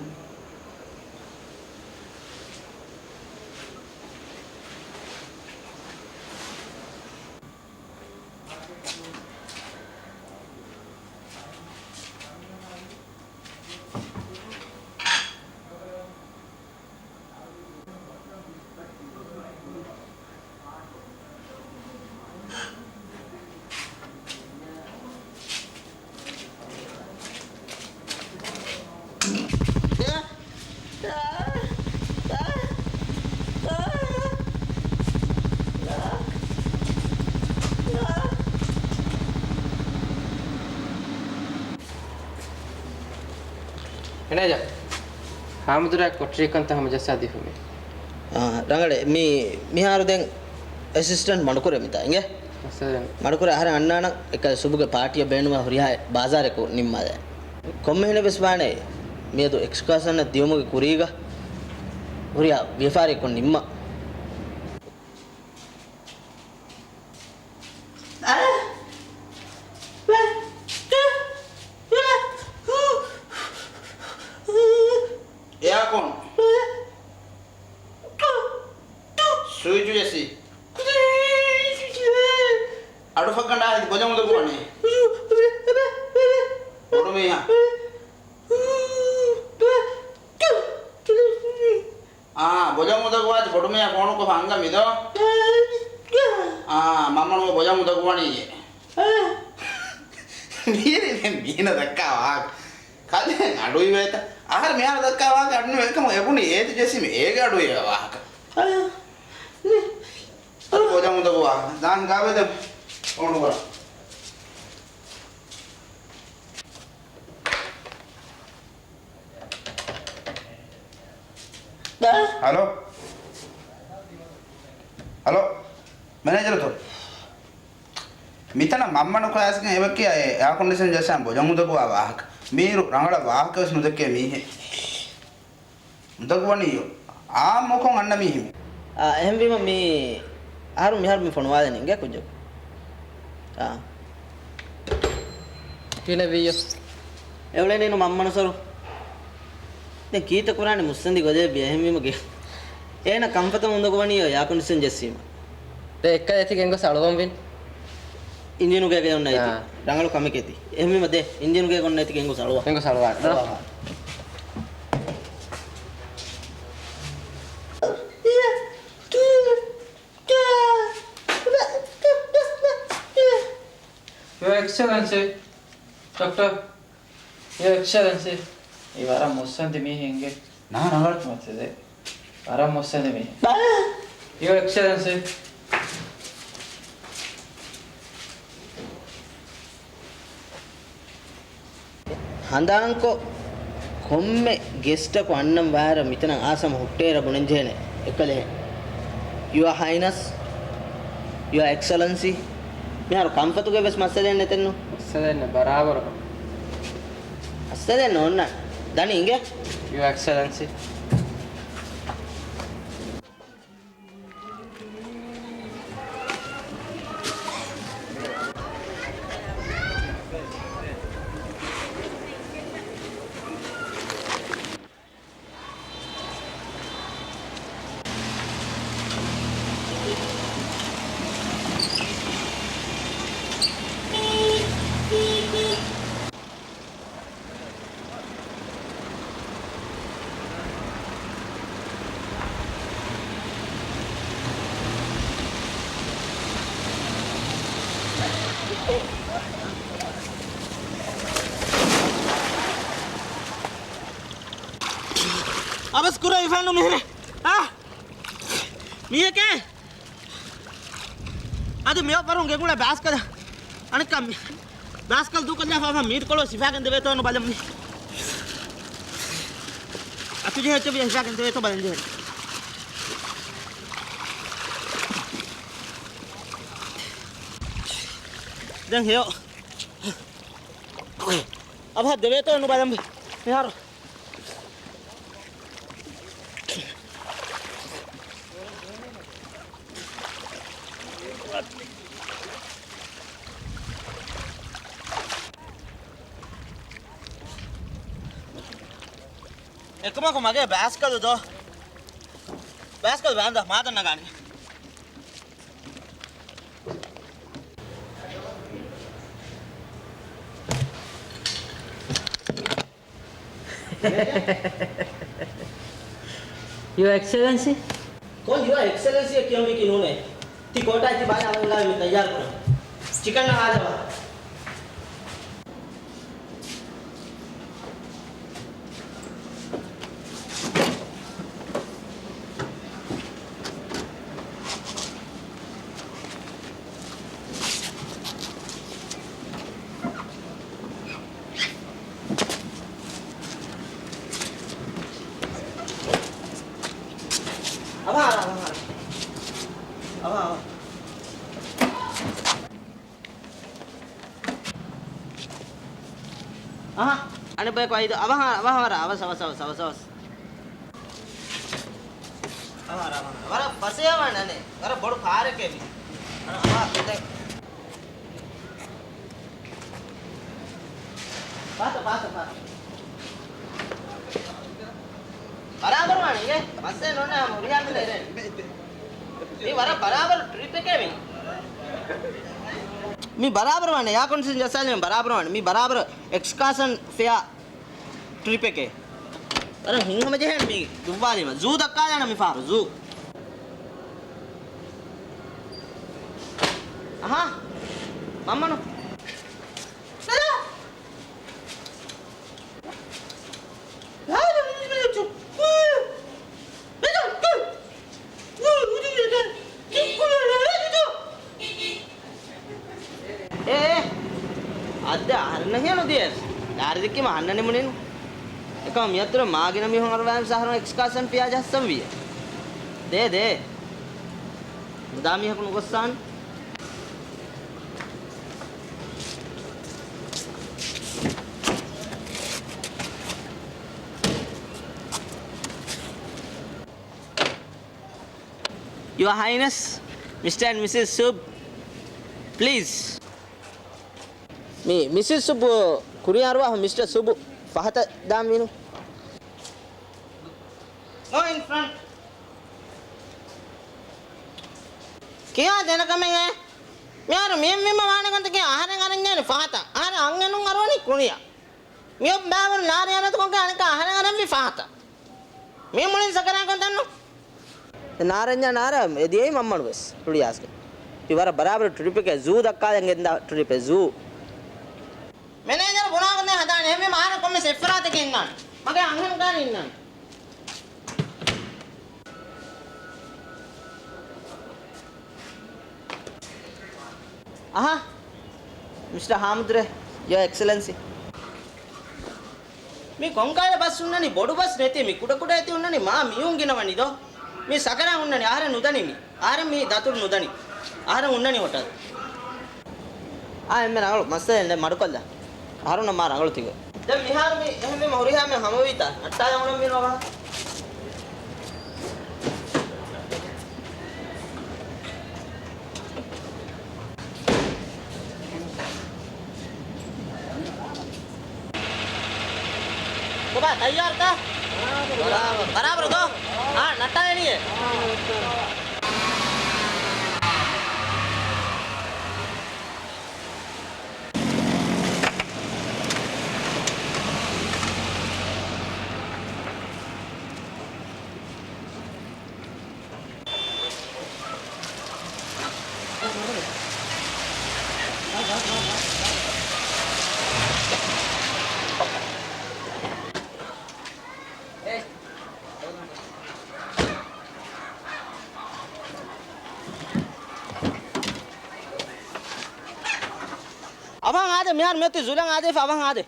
މެނޭޖަރ، ހާމުދުރާ ކޮޓަރި ކަންތައް ހަމަޖައްސާ ދީފަ މީ. އާ، ރަނގަޅޭ. މީ، މިހާރު ދެން އެސިސްޓެންޓް މަޑުކުރޭ މިތާ އިނގޭ. މައްސަލަ ނެތް. މަޑުކުރޭ އަހަރެން އަންނާނަން އެކަ ސުބުގެ ޕާޓީއަށް ބޭނުމާ ހުރިހާ ބާޒާރެކު ނިންމާލައި. ކޮންމެހެނެއް ވެސް ވާނެ މިއަދު އެކްސްކާޝަންއަށް ދިޔުމުގެ ކުރީގަ ހުރިހާ ވިޔަފާރިއެއްކޮށް ނިންމާ. އެއާކޯން. ސުއިޗު އޭސީ. އަޑު ފައްގަނޑާ ހިތި ބޮލަށް އުނދަގޫވާނެ. ބޮޑު މީހާ. އާ، ބޮލަށް އުނދަގޫވާތި ބޮޑު މީހާ ފޯނުކޮށް. އަންގަ މިދޯ. އާ، މަންމަ ނުވަ ބޮލަށް އުނދަގޫވަނީ. މީރި ދެން މީނަ ދައްކާ ވާހަކަ. ކަލޭ އަޑުއިވޭތަ؟ އަހަރެން މިހާރު ދައްކާ ވާހަކަ އަޑު ނުވޭ ކަމަށް އެބުނީ އޭތި ޖެސީމް އޭގެ އަޑުއިވޭ ވާހަކަ. ބޮލަށް އުނދަގޫ ވާހަކަ. ދާން ހިނގާބަލަ ދެން ފޯނު ކުރަން. ހަލޯ. ހަލޯ. މެނޭޖަރުތޯ؟ މިތަނަށް މަންމަ ނުކަޔާސްގެން އެބަކިޔާ އެ އެއާކޮންޑިޝަން ޖައްސާން ބޮލަށް އުނދަގޫވާ ވާހަކަ. މީރު ރަނގަޅަށް ވާހަކަވެސް ނުދެއްކޭ މީހެއް. އުނދަގޫވަނީ އާއްމުކޮށް އަންނަ މީހެއް. އާ، އެހެންވީމަ މީ އަހަރު މިހާރު މި ފޮނުވާލަނީ އިނގޭ ކުއްޖަކު. އާ. ކިހިނެއްވިއްޔޯ؟ އެއުޅެނީނު މަންމަނުސަރު. ދެން ކީއްތަ ކުރާނެ މުއްސަނދި ގޮލޭ ބިޔަ އެހެންވީމަ ގެ. އޭނަ ކަންފަތަށް އުނދަގޫވަނީ އެއާކޮންޑިޝަން ޖެއްސީމަ. ދެ އެއްކަލަ އެތި ގެންގޮސް އަޅުވަން ވިން. އިންޖިނުގޭގަ އޮންނަ އެތި. އާ. ރަނގަޅު ކަމެކޭ ތި. އެހެންވީމަ ދެ އިންޖިނުގޭގަ އޮންނަ އެތި ގެންގޮސް އަޅުވާ. ގެންގޮސް އަޅުވާ. އަޅުވާ. Your Excellency, Doctor. Your Excellency, އެ ވަރަށް މުއްސަނދި މީހެއް އިނގޭ. ނާ ރަނގަޅު. މަތިދެ. ވަރަށް މުއްސަނދި މީހެއް. Your Excellency. ހަނދާންކޮށް، ކޮންމެ ގެސްޓަކު އަންނަން ވާއިރަށް މިތަނަށް އާސަމަ ހުއްޓޭރަށް ބުނަންޖެހޭނެ އެކަލޭ. Your Highness, Your Excellency. މިހާރު ކަންފަތުގެ ވެސް މައްސަލައެއް ނެތެއްނު. މައްސަލައެއް ނެތް ބަރާބަރު. މައްސަލައެއް ނޯންނާނެ. ދަނީ އިނގޭ. Your Excellency. އަވަސް ކުރެވިފައެއްނު މިހިރެ. އާ! މީހެކޭ! އަދި މިއޮއްވަރުން ގެންގުޅޭ ބާސްކަލަ. އަނެއްކާ މި-، ބާސްކަލް ދޫކޮށްލާފަ މީޓްކޮޅު ހިފާގެން ދެވޭތޯ ބަލަން މި. އަތުޖެހޭ އެއްޗެއް ހިފާގެން ދެވޭތޯ ބަލަން ޖެހޭ. ދެން ހެޔޮ. އަވަހަށް ދެވޭތޯ ނުބަލަން މި. މިހާރު. އެކަމަކު މަގޭ ބާސްކަލު ދޯ؟ ބާސްކަލު ބާންދާ މާދަން ނަގާނީ. Your Excellency. ކޮން Your Excellency އެއް ކިޔަންވީކީ ނޫނޭ. ތި ކޯޓާއި ތި ބާލާ އަޅަން ލާވެ މި ތައްޔާރު ކުރަން. ޗިކަން ނަހާލަވާ. އަވާ، އަވާ، އަވާ. އަވާ، އަވާ. އަހަ، އަނެއްބަޔަކު އައިދޯ. އަވަހަ، އަވަހަ ވަރަށް. އަވަސް، އަވަސް، އަވަސް، އަވަސް، އަވަސް. އަވަހަ، އަވަހަ. ވަރަށް ފަސޭހަވާނެ އަނެއް. ވަރަށް ބޮޑު ކާރެކޭ މީ. އަނެއް އަވަހަ ކުދޭ. ފާތަ، ފާތަ، ފާތަ. ބަރާބަރު ވާނެ އިނގޭ؟ މައްސަލައެއް ނޯންނާ ހަމަ ހުރިހާ މިލަ އިރޭ. މީ ވަރަށް ބަރާބަރު ޓްރިޕެކޭ މީ. މީ ބަރާބަރު ވާނެ. އެއާކޮންޑިޝަން ޖައްސާލީމަ ބަރާބަރު ވާނެ. މީ ބަރާބަރު އެކްސްކާޝަން ފެއާ ޓްރިޕެކޭ. ވަރަށް ހިތްހަމަޖެހޭނެ މީ ދުއްވާލީމަ. ޒޫ ދައްކާލާނަ މި ފަހަރު ޒޫ. ހާ؟ މަންމަނު. އޭ، އޭ. އައްދެ އަހަރެންނަށް ހިޔަ ނުދިޔަސް. ލާރި ދެއްކީމަ އަހަންނަށް ނިމުނީނު. އެކަމަ މިއަދު މާގިނަ މީހުން އަރުވާން ސަހަރުން އެކްސްކާޝަން ފިޔާ ޖައްސަން ވިޔަ. ދޭ، ދޭ. ނުދާ މީހަކު ނުގޮއްސާން. Your Highness, Mister and Missus Sub, please. މި މިސިސް ސުބު ކުރިޔަށް އަރުވާ މިސްޓަރ ސުބު ފަހަތަށް ދާންވީނު. Go in front. ކިހާ ދެނަކަމެއް އޭ؟ މިހާރު މިއެއްވީމަ ވާނެ ކަންތަކެއް އަހަރެން އަރަންޏާނެ ފަހަތަށް. އަހަރެން އަންހެނުން އަރުވަނީ ކުރިޔަށް. މިއޮއް ބާވަރު ލާރި އަރަދުކޮށްގެ އަނެކާ އަހަރެން އަރަންވީ ފަހަތަށް. މީ މުޅިން ސަކަރާތްކޮށް ދަންނު. ނާރަންޏާ ނާރާ އެ ދިޔައީ މަންމަނު ވެސް ޓުޑިޔާސްގެ. ތި ވަރަށް ބަރާބަރު ޓްރިޕެކޭ ޒޫ ދައްކާލަން ގެންދާ ޓްރިޕެއް ޒޫ. މެނޭޖަރު ބުނާކަން ދޭ ހަދާނެ. އެހެންވީމަ އަހަރެން ކޮންމެސް އެއްފަރާތަކެއް އިންނާނެ. މަގޭ އަންހެން ކާރި އިންނާނެ. އަހާ. މިސްޓަރ ހާމުދުރޭ، ޔޯ އެކްސެލެންސީ. މި ކޮންކަހަލަ ބަސް ހުންނަނީ؟ ބޮޑު ބަސް ނެތި މި ކުޑަކުޑަ އެތި ހުންނަނީ މާ މީހުން ގިނަވަނީ ދޯ. މީ ސަކަރާ ހުންނަނީ އަހަރެން ނުދަނީ މީ. އަހަރެން މީ ދަތުރު ނުދަނީ. އަހަރެން ހުންނަނީ ހޮޓަލް. އާ އެންމެ ރަނގަޅު މައްސަލައެއް ނެތް މަޑުކޮށްލާ. އަހަރުންނަށް މާ ރަނގަޅު ތިގެ. ދެން މިހާރު މި އެހެންވީމަ ހުރިހާ މީހުން ހަމަވީތާ؟ ނައްޓާލަން އުޅަންވީނު އަވަހަށް. ކޮބާ ތައްޔާރުތަ؟ ބަރާބަރު ދޯ. އާ، ނައްޓާލަނީ. އަވަހަށް އާދޭ، މިހާރު މިއޮތީ ޒުލަން އާދެވިފަ، އަވަހަށް އާދޭ.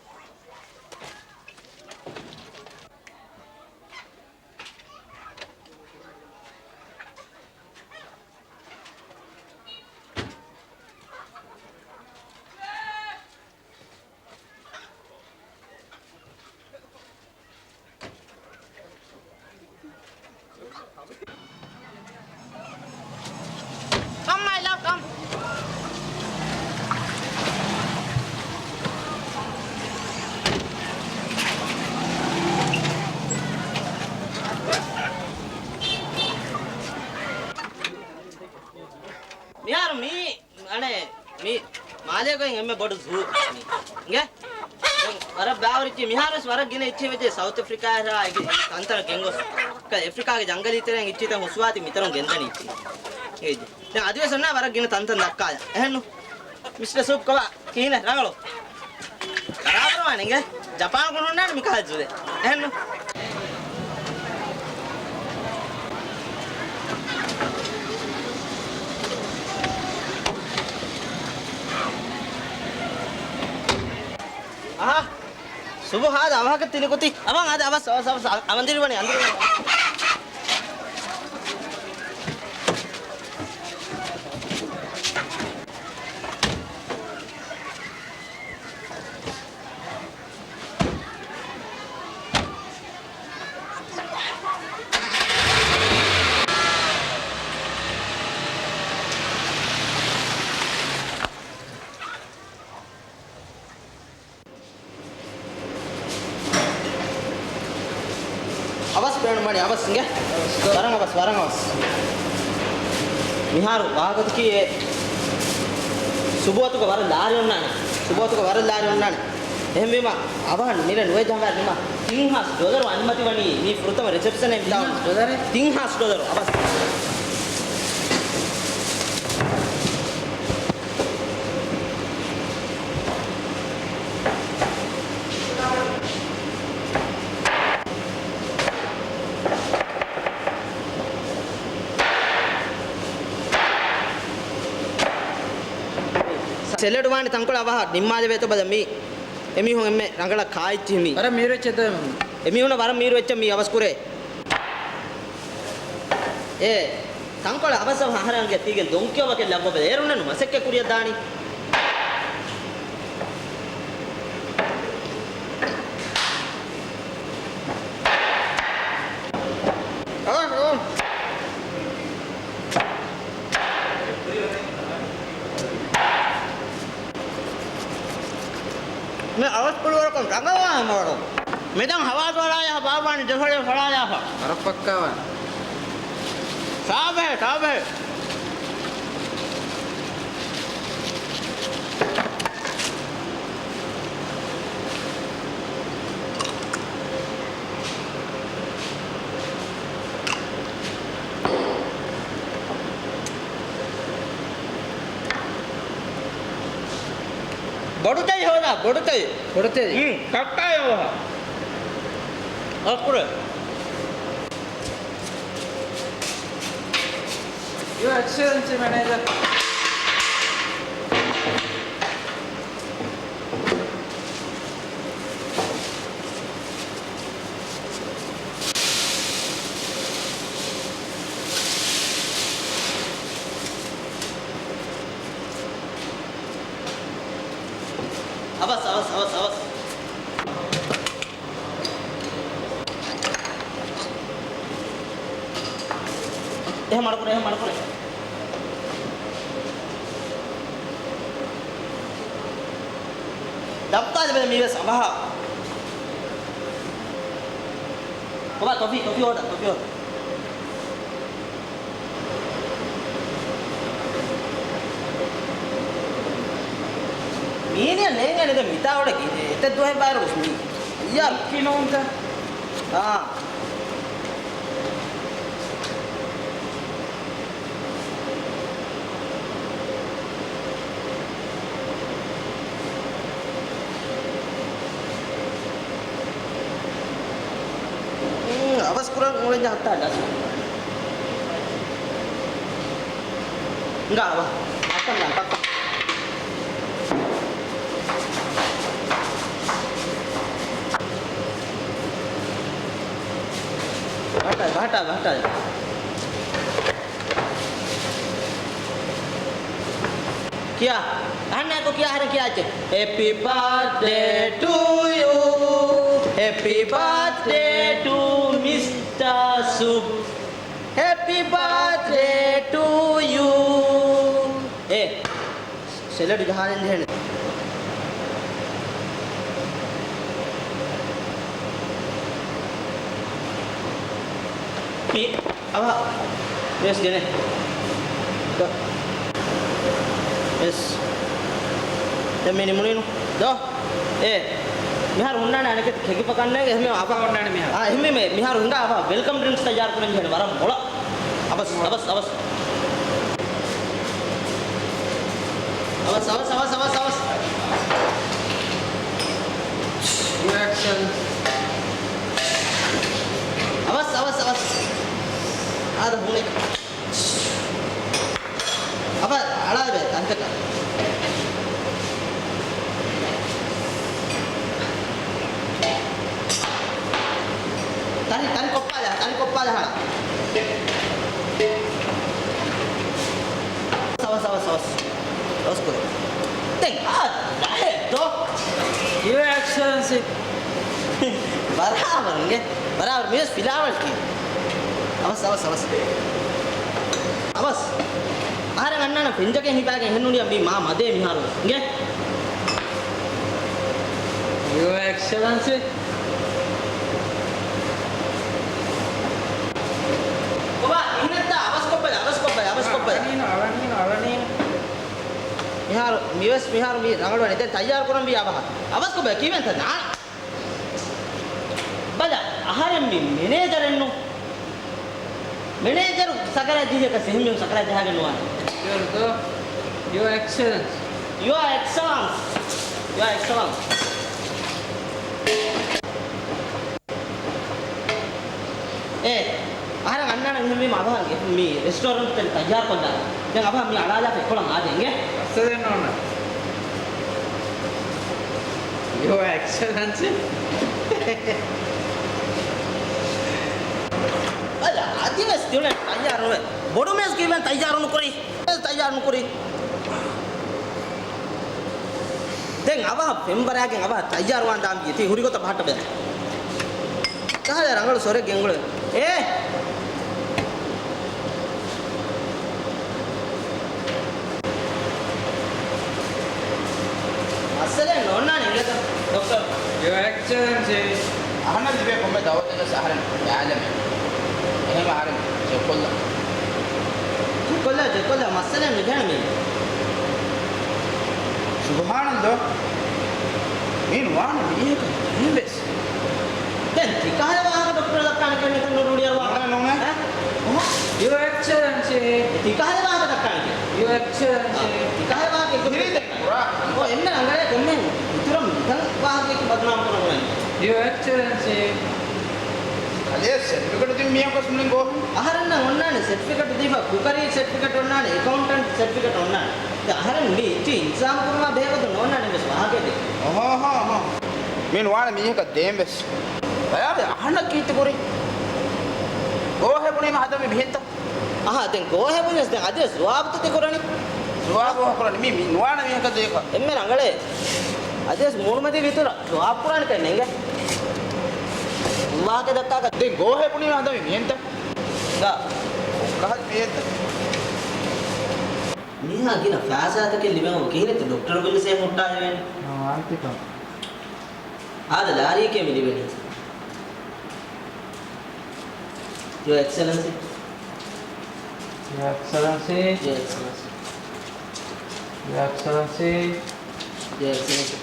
Come, my love, come. މިހާރު މީ އަނެއް މި މާލޭގައި އެންމެ ބޮޑު ޒޫ މީ. އިނގޭ؟ ދެން ވަރަށް ބާވަރު އިއްޗި މިހާރުވެސް ވަރަށް ގިނަ އިއްޗި ވެއްޖެ ސައުތު އެފްރިކާއާ އެ ތަންތަނަށް ގެންގޮސް. އެފްރިކާގެ ޖަންގަލީ ތެރެއިން އިއްޗިތައް ހުސްވާތީ މިތަނުން ގެންދަނީ އިއްޗި. އެއްޗި. ދެން އަދިވެސް އޮންނާ ވަރަށް ގިނަ ތަންތަން ދައްކާލަން. އެހެންނު؟ މިސްޓަ ސޫޕް ކޮބާ ކިހިނެއް ރަނގަޅު؟ ބަރާބަރު ވާނެ އިނގޭ؟ ޖަޕާން ކުން ހުންނާނެ މިކަހަލަ ޒޫއެއް. އެހެންނު؟ އަހާ. ސުބު ހާދަ އަވަހަކަށް ތިލިކޮތި. އަވަން އާދެ އަވަސް، އަވަސް، އަވަސް. އަ-، އަވަން ދިރިވަނީ، އަންދިރިވަނީ. އަވަސް ބޭނުންވަނީ، އަވަސް އިނގޭ. ވަރަށް އަވަސް، ވަރަށް އަވަސް. މިހާރު ވާހަކަތަކީ އެ ސުބު އަތުގަ ވަރަށް ލާރި އޮންނާނެ. ސުބު އަތުގަ ވަރަށް ލާރި އޮންނާނެ. އެހެންވީމަ، އަވަހަށް މިރޭ ނުވައެއް ޖަހާ ނިމާ ތިން ހާސް ޑޮލަރު އަންމަތިވަނީ މީ ފުރަތަމަ ރިސެޕްޝަނެއް މިތާ. ތިން ހާސް ޑޮލަރެއް؟ ތިން ހާސް ޑޮލަރު. އަވަސް. ސެލަޑް ވާނެ ތަންކޮޅެއް އަވަހަށް ނިންމާލެވޭތޯ ބަލަ މީ. އެމީހުން އެންމެ ރަނގަޅަށް ކާއެއްޗިހި މީ. ވަރަށް މީރު އެއްޗެއް ދޯ އެމީހުން. އެމީހުންނަށް ވަރަށް މީރު އެއްޗެއް މީ އަވަސް ކުރޭ. އޭ، ތަންކޮޅެއް އަވަސް އަވަހަށް އަހަރެންގެ ތީގެން ދޮންކިޔަވަކެއް ލައްވަބަލަ. އޭރުންނެއް ނު މަސައްކަތް ކުރިޔަށް ދާނީ. އަވަސް، އަވަސް. މި އަވަސް ކުރިވަރަކުން ރަނގަޅުވާނެ މޮޅު. މިދަން ހަވާދު އަޅާޔާ ބާވާނެ ދެފަޅި ފަޅާޔާފަ. ވަރަށް ފައްކާވާނެ. ސާބެހެ، ސާބެހެ. ބޮޑުތައް ހޯދާ، ބޮޑުތައް. ބޮޑުތައް؟ ހުން، ކައްކާ ހޯދާ. އަކުރެ. Your Excellency, Manager. އަވަސް، އަވަސް، އަވަސް، އަވަސް. އެހެން މަޑުކުރޭ، އެހެން މަޑުކުރޭ. ދައްކާލެވޭ މީވެސް އަވަހަށް. ކޮބާ ކޮފީ، ކޮފީ އޯޑަރ، ކޮފީ އޯޑަރ. މީނިއަށް ނޭނގޭނެ ދެން މިތާ އުޅެ ގިނަ އެތައް ދުވަހެއް ބާރު ވެސް މީ. އިޔާ. ކިނޫންތަ؟ އާ. އުން، އަވަސް ކުރަން އުޅެންޏާ ހައްތާ ލަސް. ހިނގާ އަވަހަށް. އަކަން ދާން ކައްކަ. ބަހައްޓާ، ބަހައްޓާ، ބަހައްޓާ. ކިޔާ. އަހަންނާކޮ ކިޔާ ހަރެ ކިޔާ އެއްޗެއް. Happy birthday to you. Happy birthday to Mister Sub. Happy birthday to you. އޭ. ސެލަޑް ޖަހާލަން ޖެހޭނެ. މި އަވަ ވެސް ގެނެ. ދޯ. ވެސް. ދެން މި ނިމުނީނު. ދޯ. އޭ. މިހާރު ހުންނާނެ އަނެކެތި ކެކިފަ ކަންނޭނގެ އެހެންވީމަ އަވަ ހުންނާނެ މިހާރު. އާ، އެހެންވީމަ މިހާރު ހިނގާ އަވަ ވެލްކަމް ޑްރިންކްސް ތައްޔާރު ކުރަން ޖެހޭނެ ވަރަށް މޮޅަށް. އަވަސް، އަވަސް، އަވަސް. އަވަސް، އަވަސް، އަވަސް، އަވަސް. އެކްޝަން. އަވަސް، އަވަސް، އަވަސް. އާދަ ހުނެ. އަބަ، އަޅާވެ، ތަންތަކަށް. ތަނި، ތަނި ކޮއްޕާލަ، ތަނި ކޮއްޕާލަ ހާ. ސަވަސް، ސަވަސް، ސަވަސް. ސަވަސް ކުރޭ. ދެން އާ، ރަހެއް ދޯ. ޔޫ އެކްސެލެންސީ. ބަރާބަރު އިނގޭ. ބަރާބަރު މިވެސް ފިލާވަޅަކީ. އަވަސް، އަވަސް، އަވަސް. އަވަސް. އަހަރެން އަންނާނަ ފެންޖަކެއް ހިފާގެން އެހެންނޫނިއްޔާ މީ މާ މަދޭ މިހާރު. އިނގޭ. ޔޫ އެކްސެލެންސީ. ކޮބާ، އިހިނެއްތާ؟ އަވަސްކޮށްބަލަ، އަވަސްކޮށްބަލަ، އަވަސްކޮށްބަލަ. އަޅަނީނު، އަޅަނީނު، އަޅަނީނު. މިހާރު، މިވެސް މިހާރު މީ ރަނގަޅުވަނީ. ދެން ތައްޔާރު ކުރަން ވީ އަވަހަށް. އަވަސްކޮށްބަލަ، ކީވެންތަ ނާން. ބަލަ، އަހަރެން މި މެނޭޖަރެއްނު. މެނޭޖަރު ސަކަރާތް ޖެހިޔަކަސް އެހެން މީހުން ސަކަރާތް ޖަހާގެން ނުވާނެ. ޔޫ އެކްސެލެންސް. ޔޫ އެކްސެލެންސް. ޔޫ އެކްސެލެންސް. އޭ، އަހަރެން އަންނާނަން އެހެންވީމަ އަވަހަށް މި ރެސްޓޯރެންޓްތައް ތައްޔާރުކޮށްލާނަން. ދެން އަވަހަށް މި އަޅާލާފަ އެއްކޮޅަށް އާދޭ އިނގޭ. އަސްސަލަމު އަލައިކުމް. Your Excellency. އަދިވެސް ތިއުޅެން ތައްޔާރުވެ. ބޮޑުމޭސް ކިއްވެން ތައްޔާރު ނުކުރީ. ތައްޔާރު ނުކުރީ. ދެން އަވަހަށް ފެންވަރާގެން އަވަހަށް ތައްޔާރުވާން ދާން ދިޔަ. ތީ ހުރި ގޮތަށް ބަހައްޓަބަލަ. ކަހަލަ ރަނގަޅު ސޮރެއް ގެންގުޅެ. އޭ! މައްސަލައެއް ނޯންނާނެ އިނގޭތަ، ޑޮކްޓަރ؟ Your Excellency. އަހަންނަށް ލިބޭ ކޮންމެ ދައުވަތެއް ވެސް އަހަރެން ބައިލަމޭ. އެހެން އަހަރެން ޗެކްކޮށްލަ. ޗެކްކޮށްލަ، ޗެކްކޮށްލަ، މައްސަލައެއް ނުޖެހޭނެ މީ. ސުބްހާނައްލާ. މީ ނުވާނެ މީހަކަށް ދެން ވެސް. ދެން ތިކަހަލަ ވާހަކަ ޑޮކްޓަރ ދައްކާނެ ކަންނެތަ ނުރުޅިއަރުވާ. ނޫނޭ، ނޫނޭ. އަ؟ އަ؟ Your Excellency. ތިކަހަލަ ވާހަކަ ދައްކާނެ. Your Excellency. ތިކަހަލަ ވާހަކަ އެއްގޮތަށް ކިރިތި ދައްކާނެ. ކުރާ. އޯ، އެންމެ ރަނގަޅޭ ކޮންމެ އިތުރަށް މިކަން ވާހަކައެއް ބަދުނާމް ކުރަން އުޅެނީ. Your Excellency. ކަލޭ ސެޓްފިކެޓް ދިން މީހަކަށް މުޅިން ގޯހިން. އަހަރެންނަށް އޮންނާނެ ސެޓްފިކެޓް ދީފަ، ކުކަރީ ސެޓްފިކެޓް އޮންނާނެ، އެކައުންޓެންޓް ސެޓްފިކެޓް އޮންނާނެ. ދެ އަހަރެން މި އިއްޗި އިންތިޒާމް ކުރުމާ ބެހޭގޮތުން ނޯންނާނެ ވެސް ވާހަކައެއް ދޭ. އަހާ، އަހާ، އަހާ. މި ނުވާނެ މީހަކަށް ދޭން ވެސް. ބަޔާ އަހަންނަށް ކީރިތި ކުރީ. ގޯހެއް ބުނީމަ ހަދަމި މިހެންތަ؟ އަހާ، ދެން ގޯހެއް ބުނިޔަސް ދެން އަދިވެސް ޖުވާބުތައް ތި ކުރަނީ. ޖުވާބު ކުރަނީ މި، މި ނުވާނެ މީހަކަށް ދޭކަށް. އެންމެ ރަނގަޅޭ. އަދިވެސް މޫނުމަތީގެ އިތުރަށް ޖުވާބު ކުރާނެ ކަން ނޭނގެ. ވާހަކަ ދައްކާކަށް. ދެން ގޯހެއް ބުނީމަ ހަދަމި މިހެންތަ؟ ގާ. ކަހަލަ މިހެންތަ؟ މީހާ ގިނަ ފައިސާތަކެއް ލިބެން ކިހިނެއްތަ ޑޮކްޓަރު ބިލް ސޭ ހުއްޓާ ހެވޭނެ؟ އާންތިކަން. އާދަ ލާރީއެކޭ މި ލިބެނީ. Your Excellency. Your Excellency. Your Excellency. Your Excellency. Your Excellency.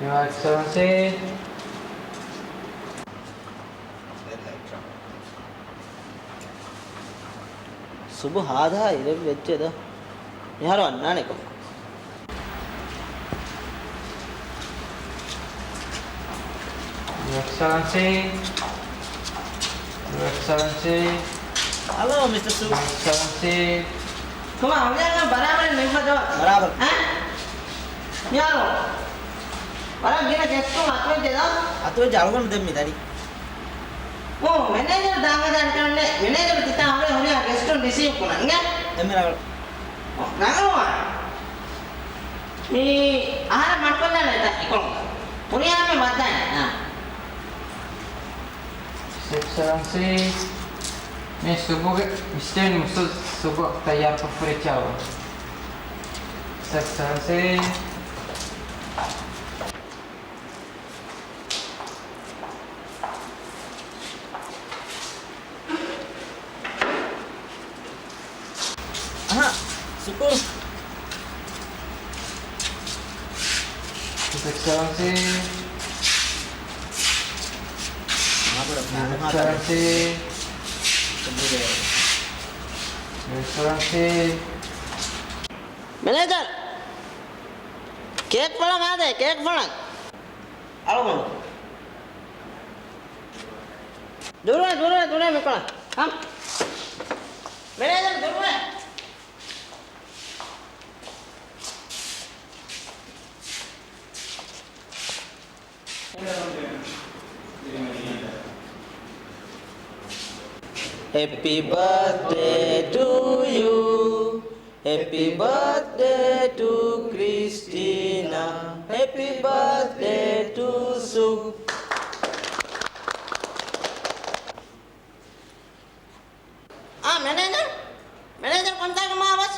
Your Excellency. ސުބު ހާދަހާ އިރެއް ވެއްޖެ ދޯ. މިހާރު އަންނާނެކޮ. Your Excellency. Your Excellency. Hello, Mister Su. Your Excellency. ކޮމާ، ހަމަ ބަރާބަރަށް ނިންމަދޯ. ބަރާބަރަށް. އަ؟ މިހާރު ވަރަށް ގިނަ ގެސްޓުން އަތުވެއްޖެ ދޯ. އަތުވެއްޖެ އަޅުގަނޑު ދެން މި ދަނީ. އޯ، މެނޭޖަރު ދާން ހަދާނެ ކަންނޭ. މެނޭޖަރު ތިތާ ހުރެ ހުރިހާ ގެސްޓުން ރިސީވް ކުރަން އިނގޭ. އެންމެ ރަނގަޅު. ރަނގަޅުވާނެ. މި އަހަރެން މަޑުކޮށްލާނެ އެތަ އެކޮޅުން. ހުރިހާ މެ ވައްދާނެ. އާ. ސެކްސެލެންސީ، މި ސުބުގެ މިސްޓޭން މުސު ސުބު ތައްޔާރުކޮށްފަ ހުރި ޗާވަ. ސެކްސެލެންސީ. އަހަ، ސުކުރު. ސެކްސެލެންސީ. ސެކްސެލެންސީ. ސެކްސެލެންސީ. މެނޭޖަރ، ކޭކް ފަޅަން އާދޭ، ކޭކް ފަޅަން. އަޅުގަނޑު. ދުރުވެ، ދުރުވެ، ދުރުވެ މިކޮޅަށް. ހަމް. މެނޭޖަރ ދުރުވެ. Happy birthday to you. Happy birthday to Christina. Happy birthday to Su. އާ، މެނޭޖަރ؟ މެނޭޖަރ ކޮންތާކަށް މާ ބަސް؟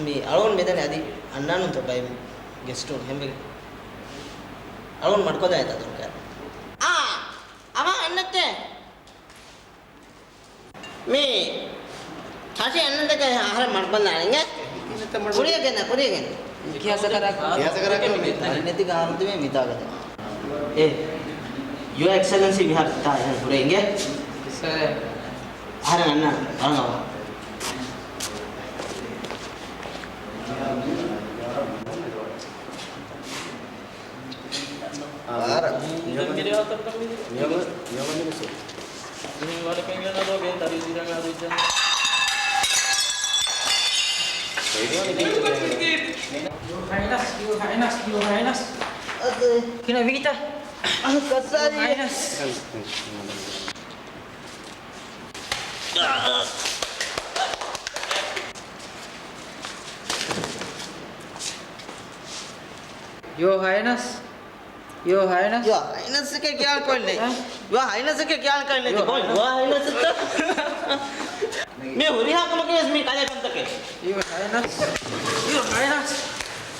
މި އަޅުގަނޑު މިދަނީ އަދި އަންނާނުންތޯ ބައެއް ގެސްޓުން ހެންވެގެން. އަޅުގަނޑު މަޑުކޮށްލާނެތާ ދުރުކައި؟ އާ، އަވަހަށް އަންނައްޗޭ. މި ތަށި އަންނަންދެކެ އަހަރެން މަޑުކޮށްލާނެ އިނގޭ. ކުރިއަށް ގެންނަ، ކުރިއަށް ގެންނަ. ކިހާ ސަކަރާތް؟ ކިހާ ސަކަރާތް މި ތަނެއް ނެތި ގާނު ތިބޭ މިތާގަ. އޭ، ޔޫ އެކްސެލެންސީ މިހާރު ތާ އެހެން ހުރޭ އިނގޭ. ސަރ. އަހަރެން އަންނާނެ، އަންނާނެ. އާ، ވަރަށް. މިހަމަ، މިހަމަ މިނިސް. މިހަމަ މިނިސް. މިހަމަ މިނިސް. ހައިނަސް، ޔޫ ހައިނަސް. އަދި. ކިނަ ވީތަ؟ ކައްސާރީ. ހައިނަސް. ޔޫ ހައިނަސް. ޔޫ ހައިނަސް. ޔޫ ހައިނަސް އެކޭ ކިޔާން ކޮށްލެ. އެ؟ ޔޫ ހައިނަސް އެކޭ ކިޔާން ކޮށްލެ. ޔޫ ބޮއް، ހައިނަސް. ޔޫ ހައިނަސް ތަ. މި ހުރިހާ ކަމަކީ ވެސް މީ ކަލޭ ކަންތަކެއް. ޔޫ ހައިނަސް. ޔޫ ހައިނަސް.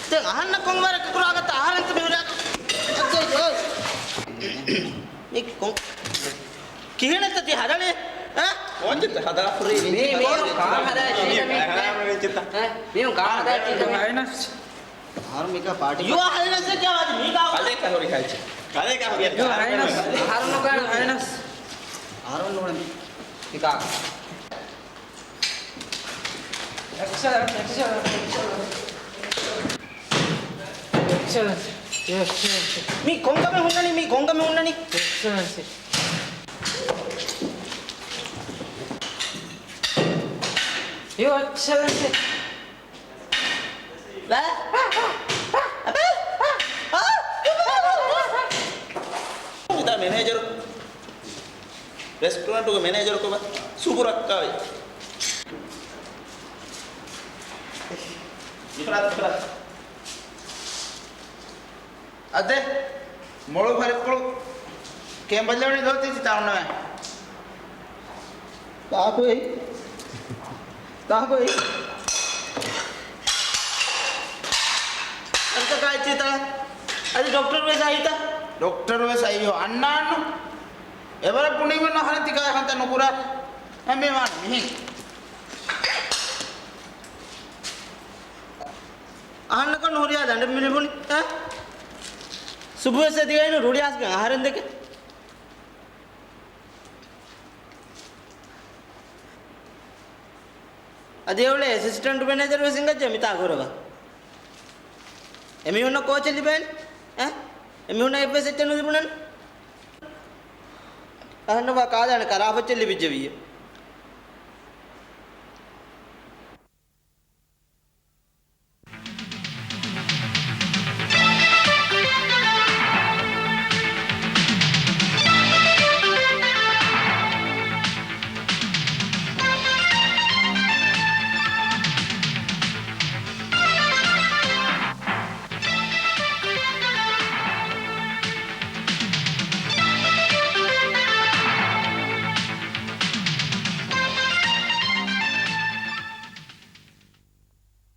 ދެން އަހަންނަށް ކޮން ވަރަކަށް ކުރާގަތަ އަހަރެން ތި މި ހުރިހާ ކަމަކީ. މި ކޮން ކިހިނެއްތަ ތި ހަދަނީ؟ އަ؟ ކޯޗެއް ހަދާފަ ހުރީ މީ، މީ މީ ކާ ހަދާ އެއްޗެއް މީ؟ މީ ކާ ހަދާ އެއްޗެއް މީ؟ ހައިނަސް. އަހަރު މީކާ ޕާޓީ. ޔޫ ހައިނަސް ކިޔާ ވާތީ މީކާ. ކަލޭކާ ހުރި ކައްޗެއް. ކަލޭކާ ހުރި. ޔޫ ހައިނަސް. އަހަރު ނުކާނެ. ޔޫ ހައިނަސް. އަހަރު ނުކާނެ. މީކާ. އެކްސެލެންޓް، އެކްސެލެންޓް، އެކްސެލެންޓް. އެކްސެލެންޓް. ޔޫ އެކްސެލެންޓް. މީ ކޮންކަމެއް ހުންނަނީ؟ މީ ކޮންކަމެއް ހުންނަނީ؟ އެކްސެލެންޓް. ޔޫ އެކްސެލެންޓް. އެތާ މެނޭޖަރު؟ ރެސްޓޯރެންޓުގެ މެނޭޖަރު ކޮބާ؟ ސުބު ރައްކާވި. އިފްރާތް، އިފްރާތް. އަދެ، މޮޅު ފަރިއްޕުޅު ކޭން ބައްލަވަނީ ލޯތީ ތި ތާ އޮންނަވައި. ތާކު އެއް. ތާކު އެއް. އަންތަ ކާއެއްޗިތަ؟ އަދި ޑޮކްޓަރު ވެސް އައީތަ؟ ޑޮކްޓަރު ވެސް އައީ އަންނާނު. އެވަރަށް ބުނީމެއްނު އަހަރެން ތި ކާ ހަންތަ ނުކުރާ. އެ މި ވާން މިހިން. އަހަންނަކަށް ނުހުރިހާ ދަނޑެއް މި ލިބުނީ، އަ؟ ސުބުވެސް އެދިގައިނު ރުޅިއައިސްގެން އަހަރެން ދެކެ. އަދި އެއުޅޭ އެސިސްޓެންޓް މެނޭޖަރު ވެސް ހިނގައްޖެ މިތާ ކުރަވާ. އެމީހުންނަށް ކޯޗެއް ލިބޭނެ، އަ؟ އެމީހުންނަށް އެއްވެސް އެއްޗެއް ނުލިބުނަން. އަހަންނަށް ވާ ކާދާނެ ކަރާފައްޗެއް ލިބިއްޖެވިއްޔެ.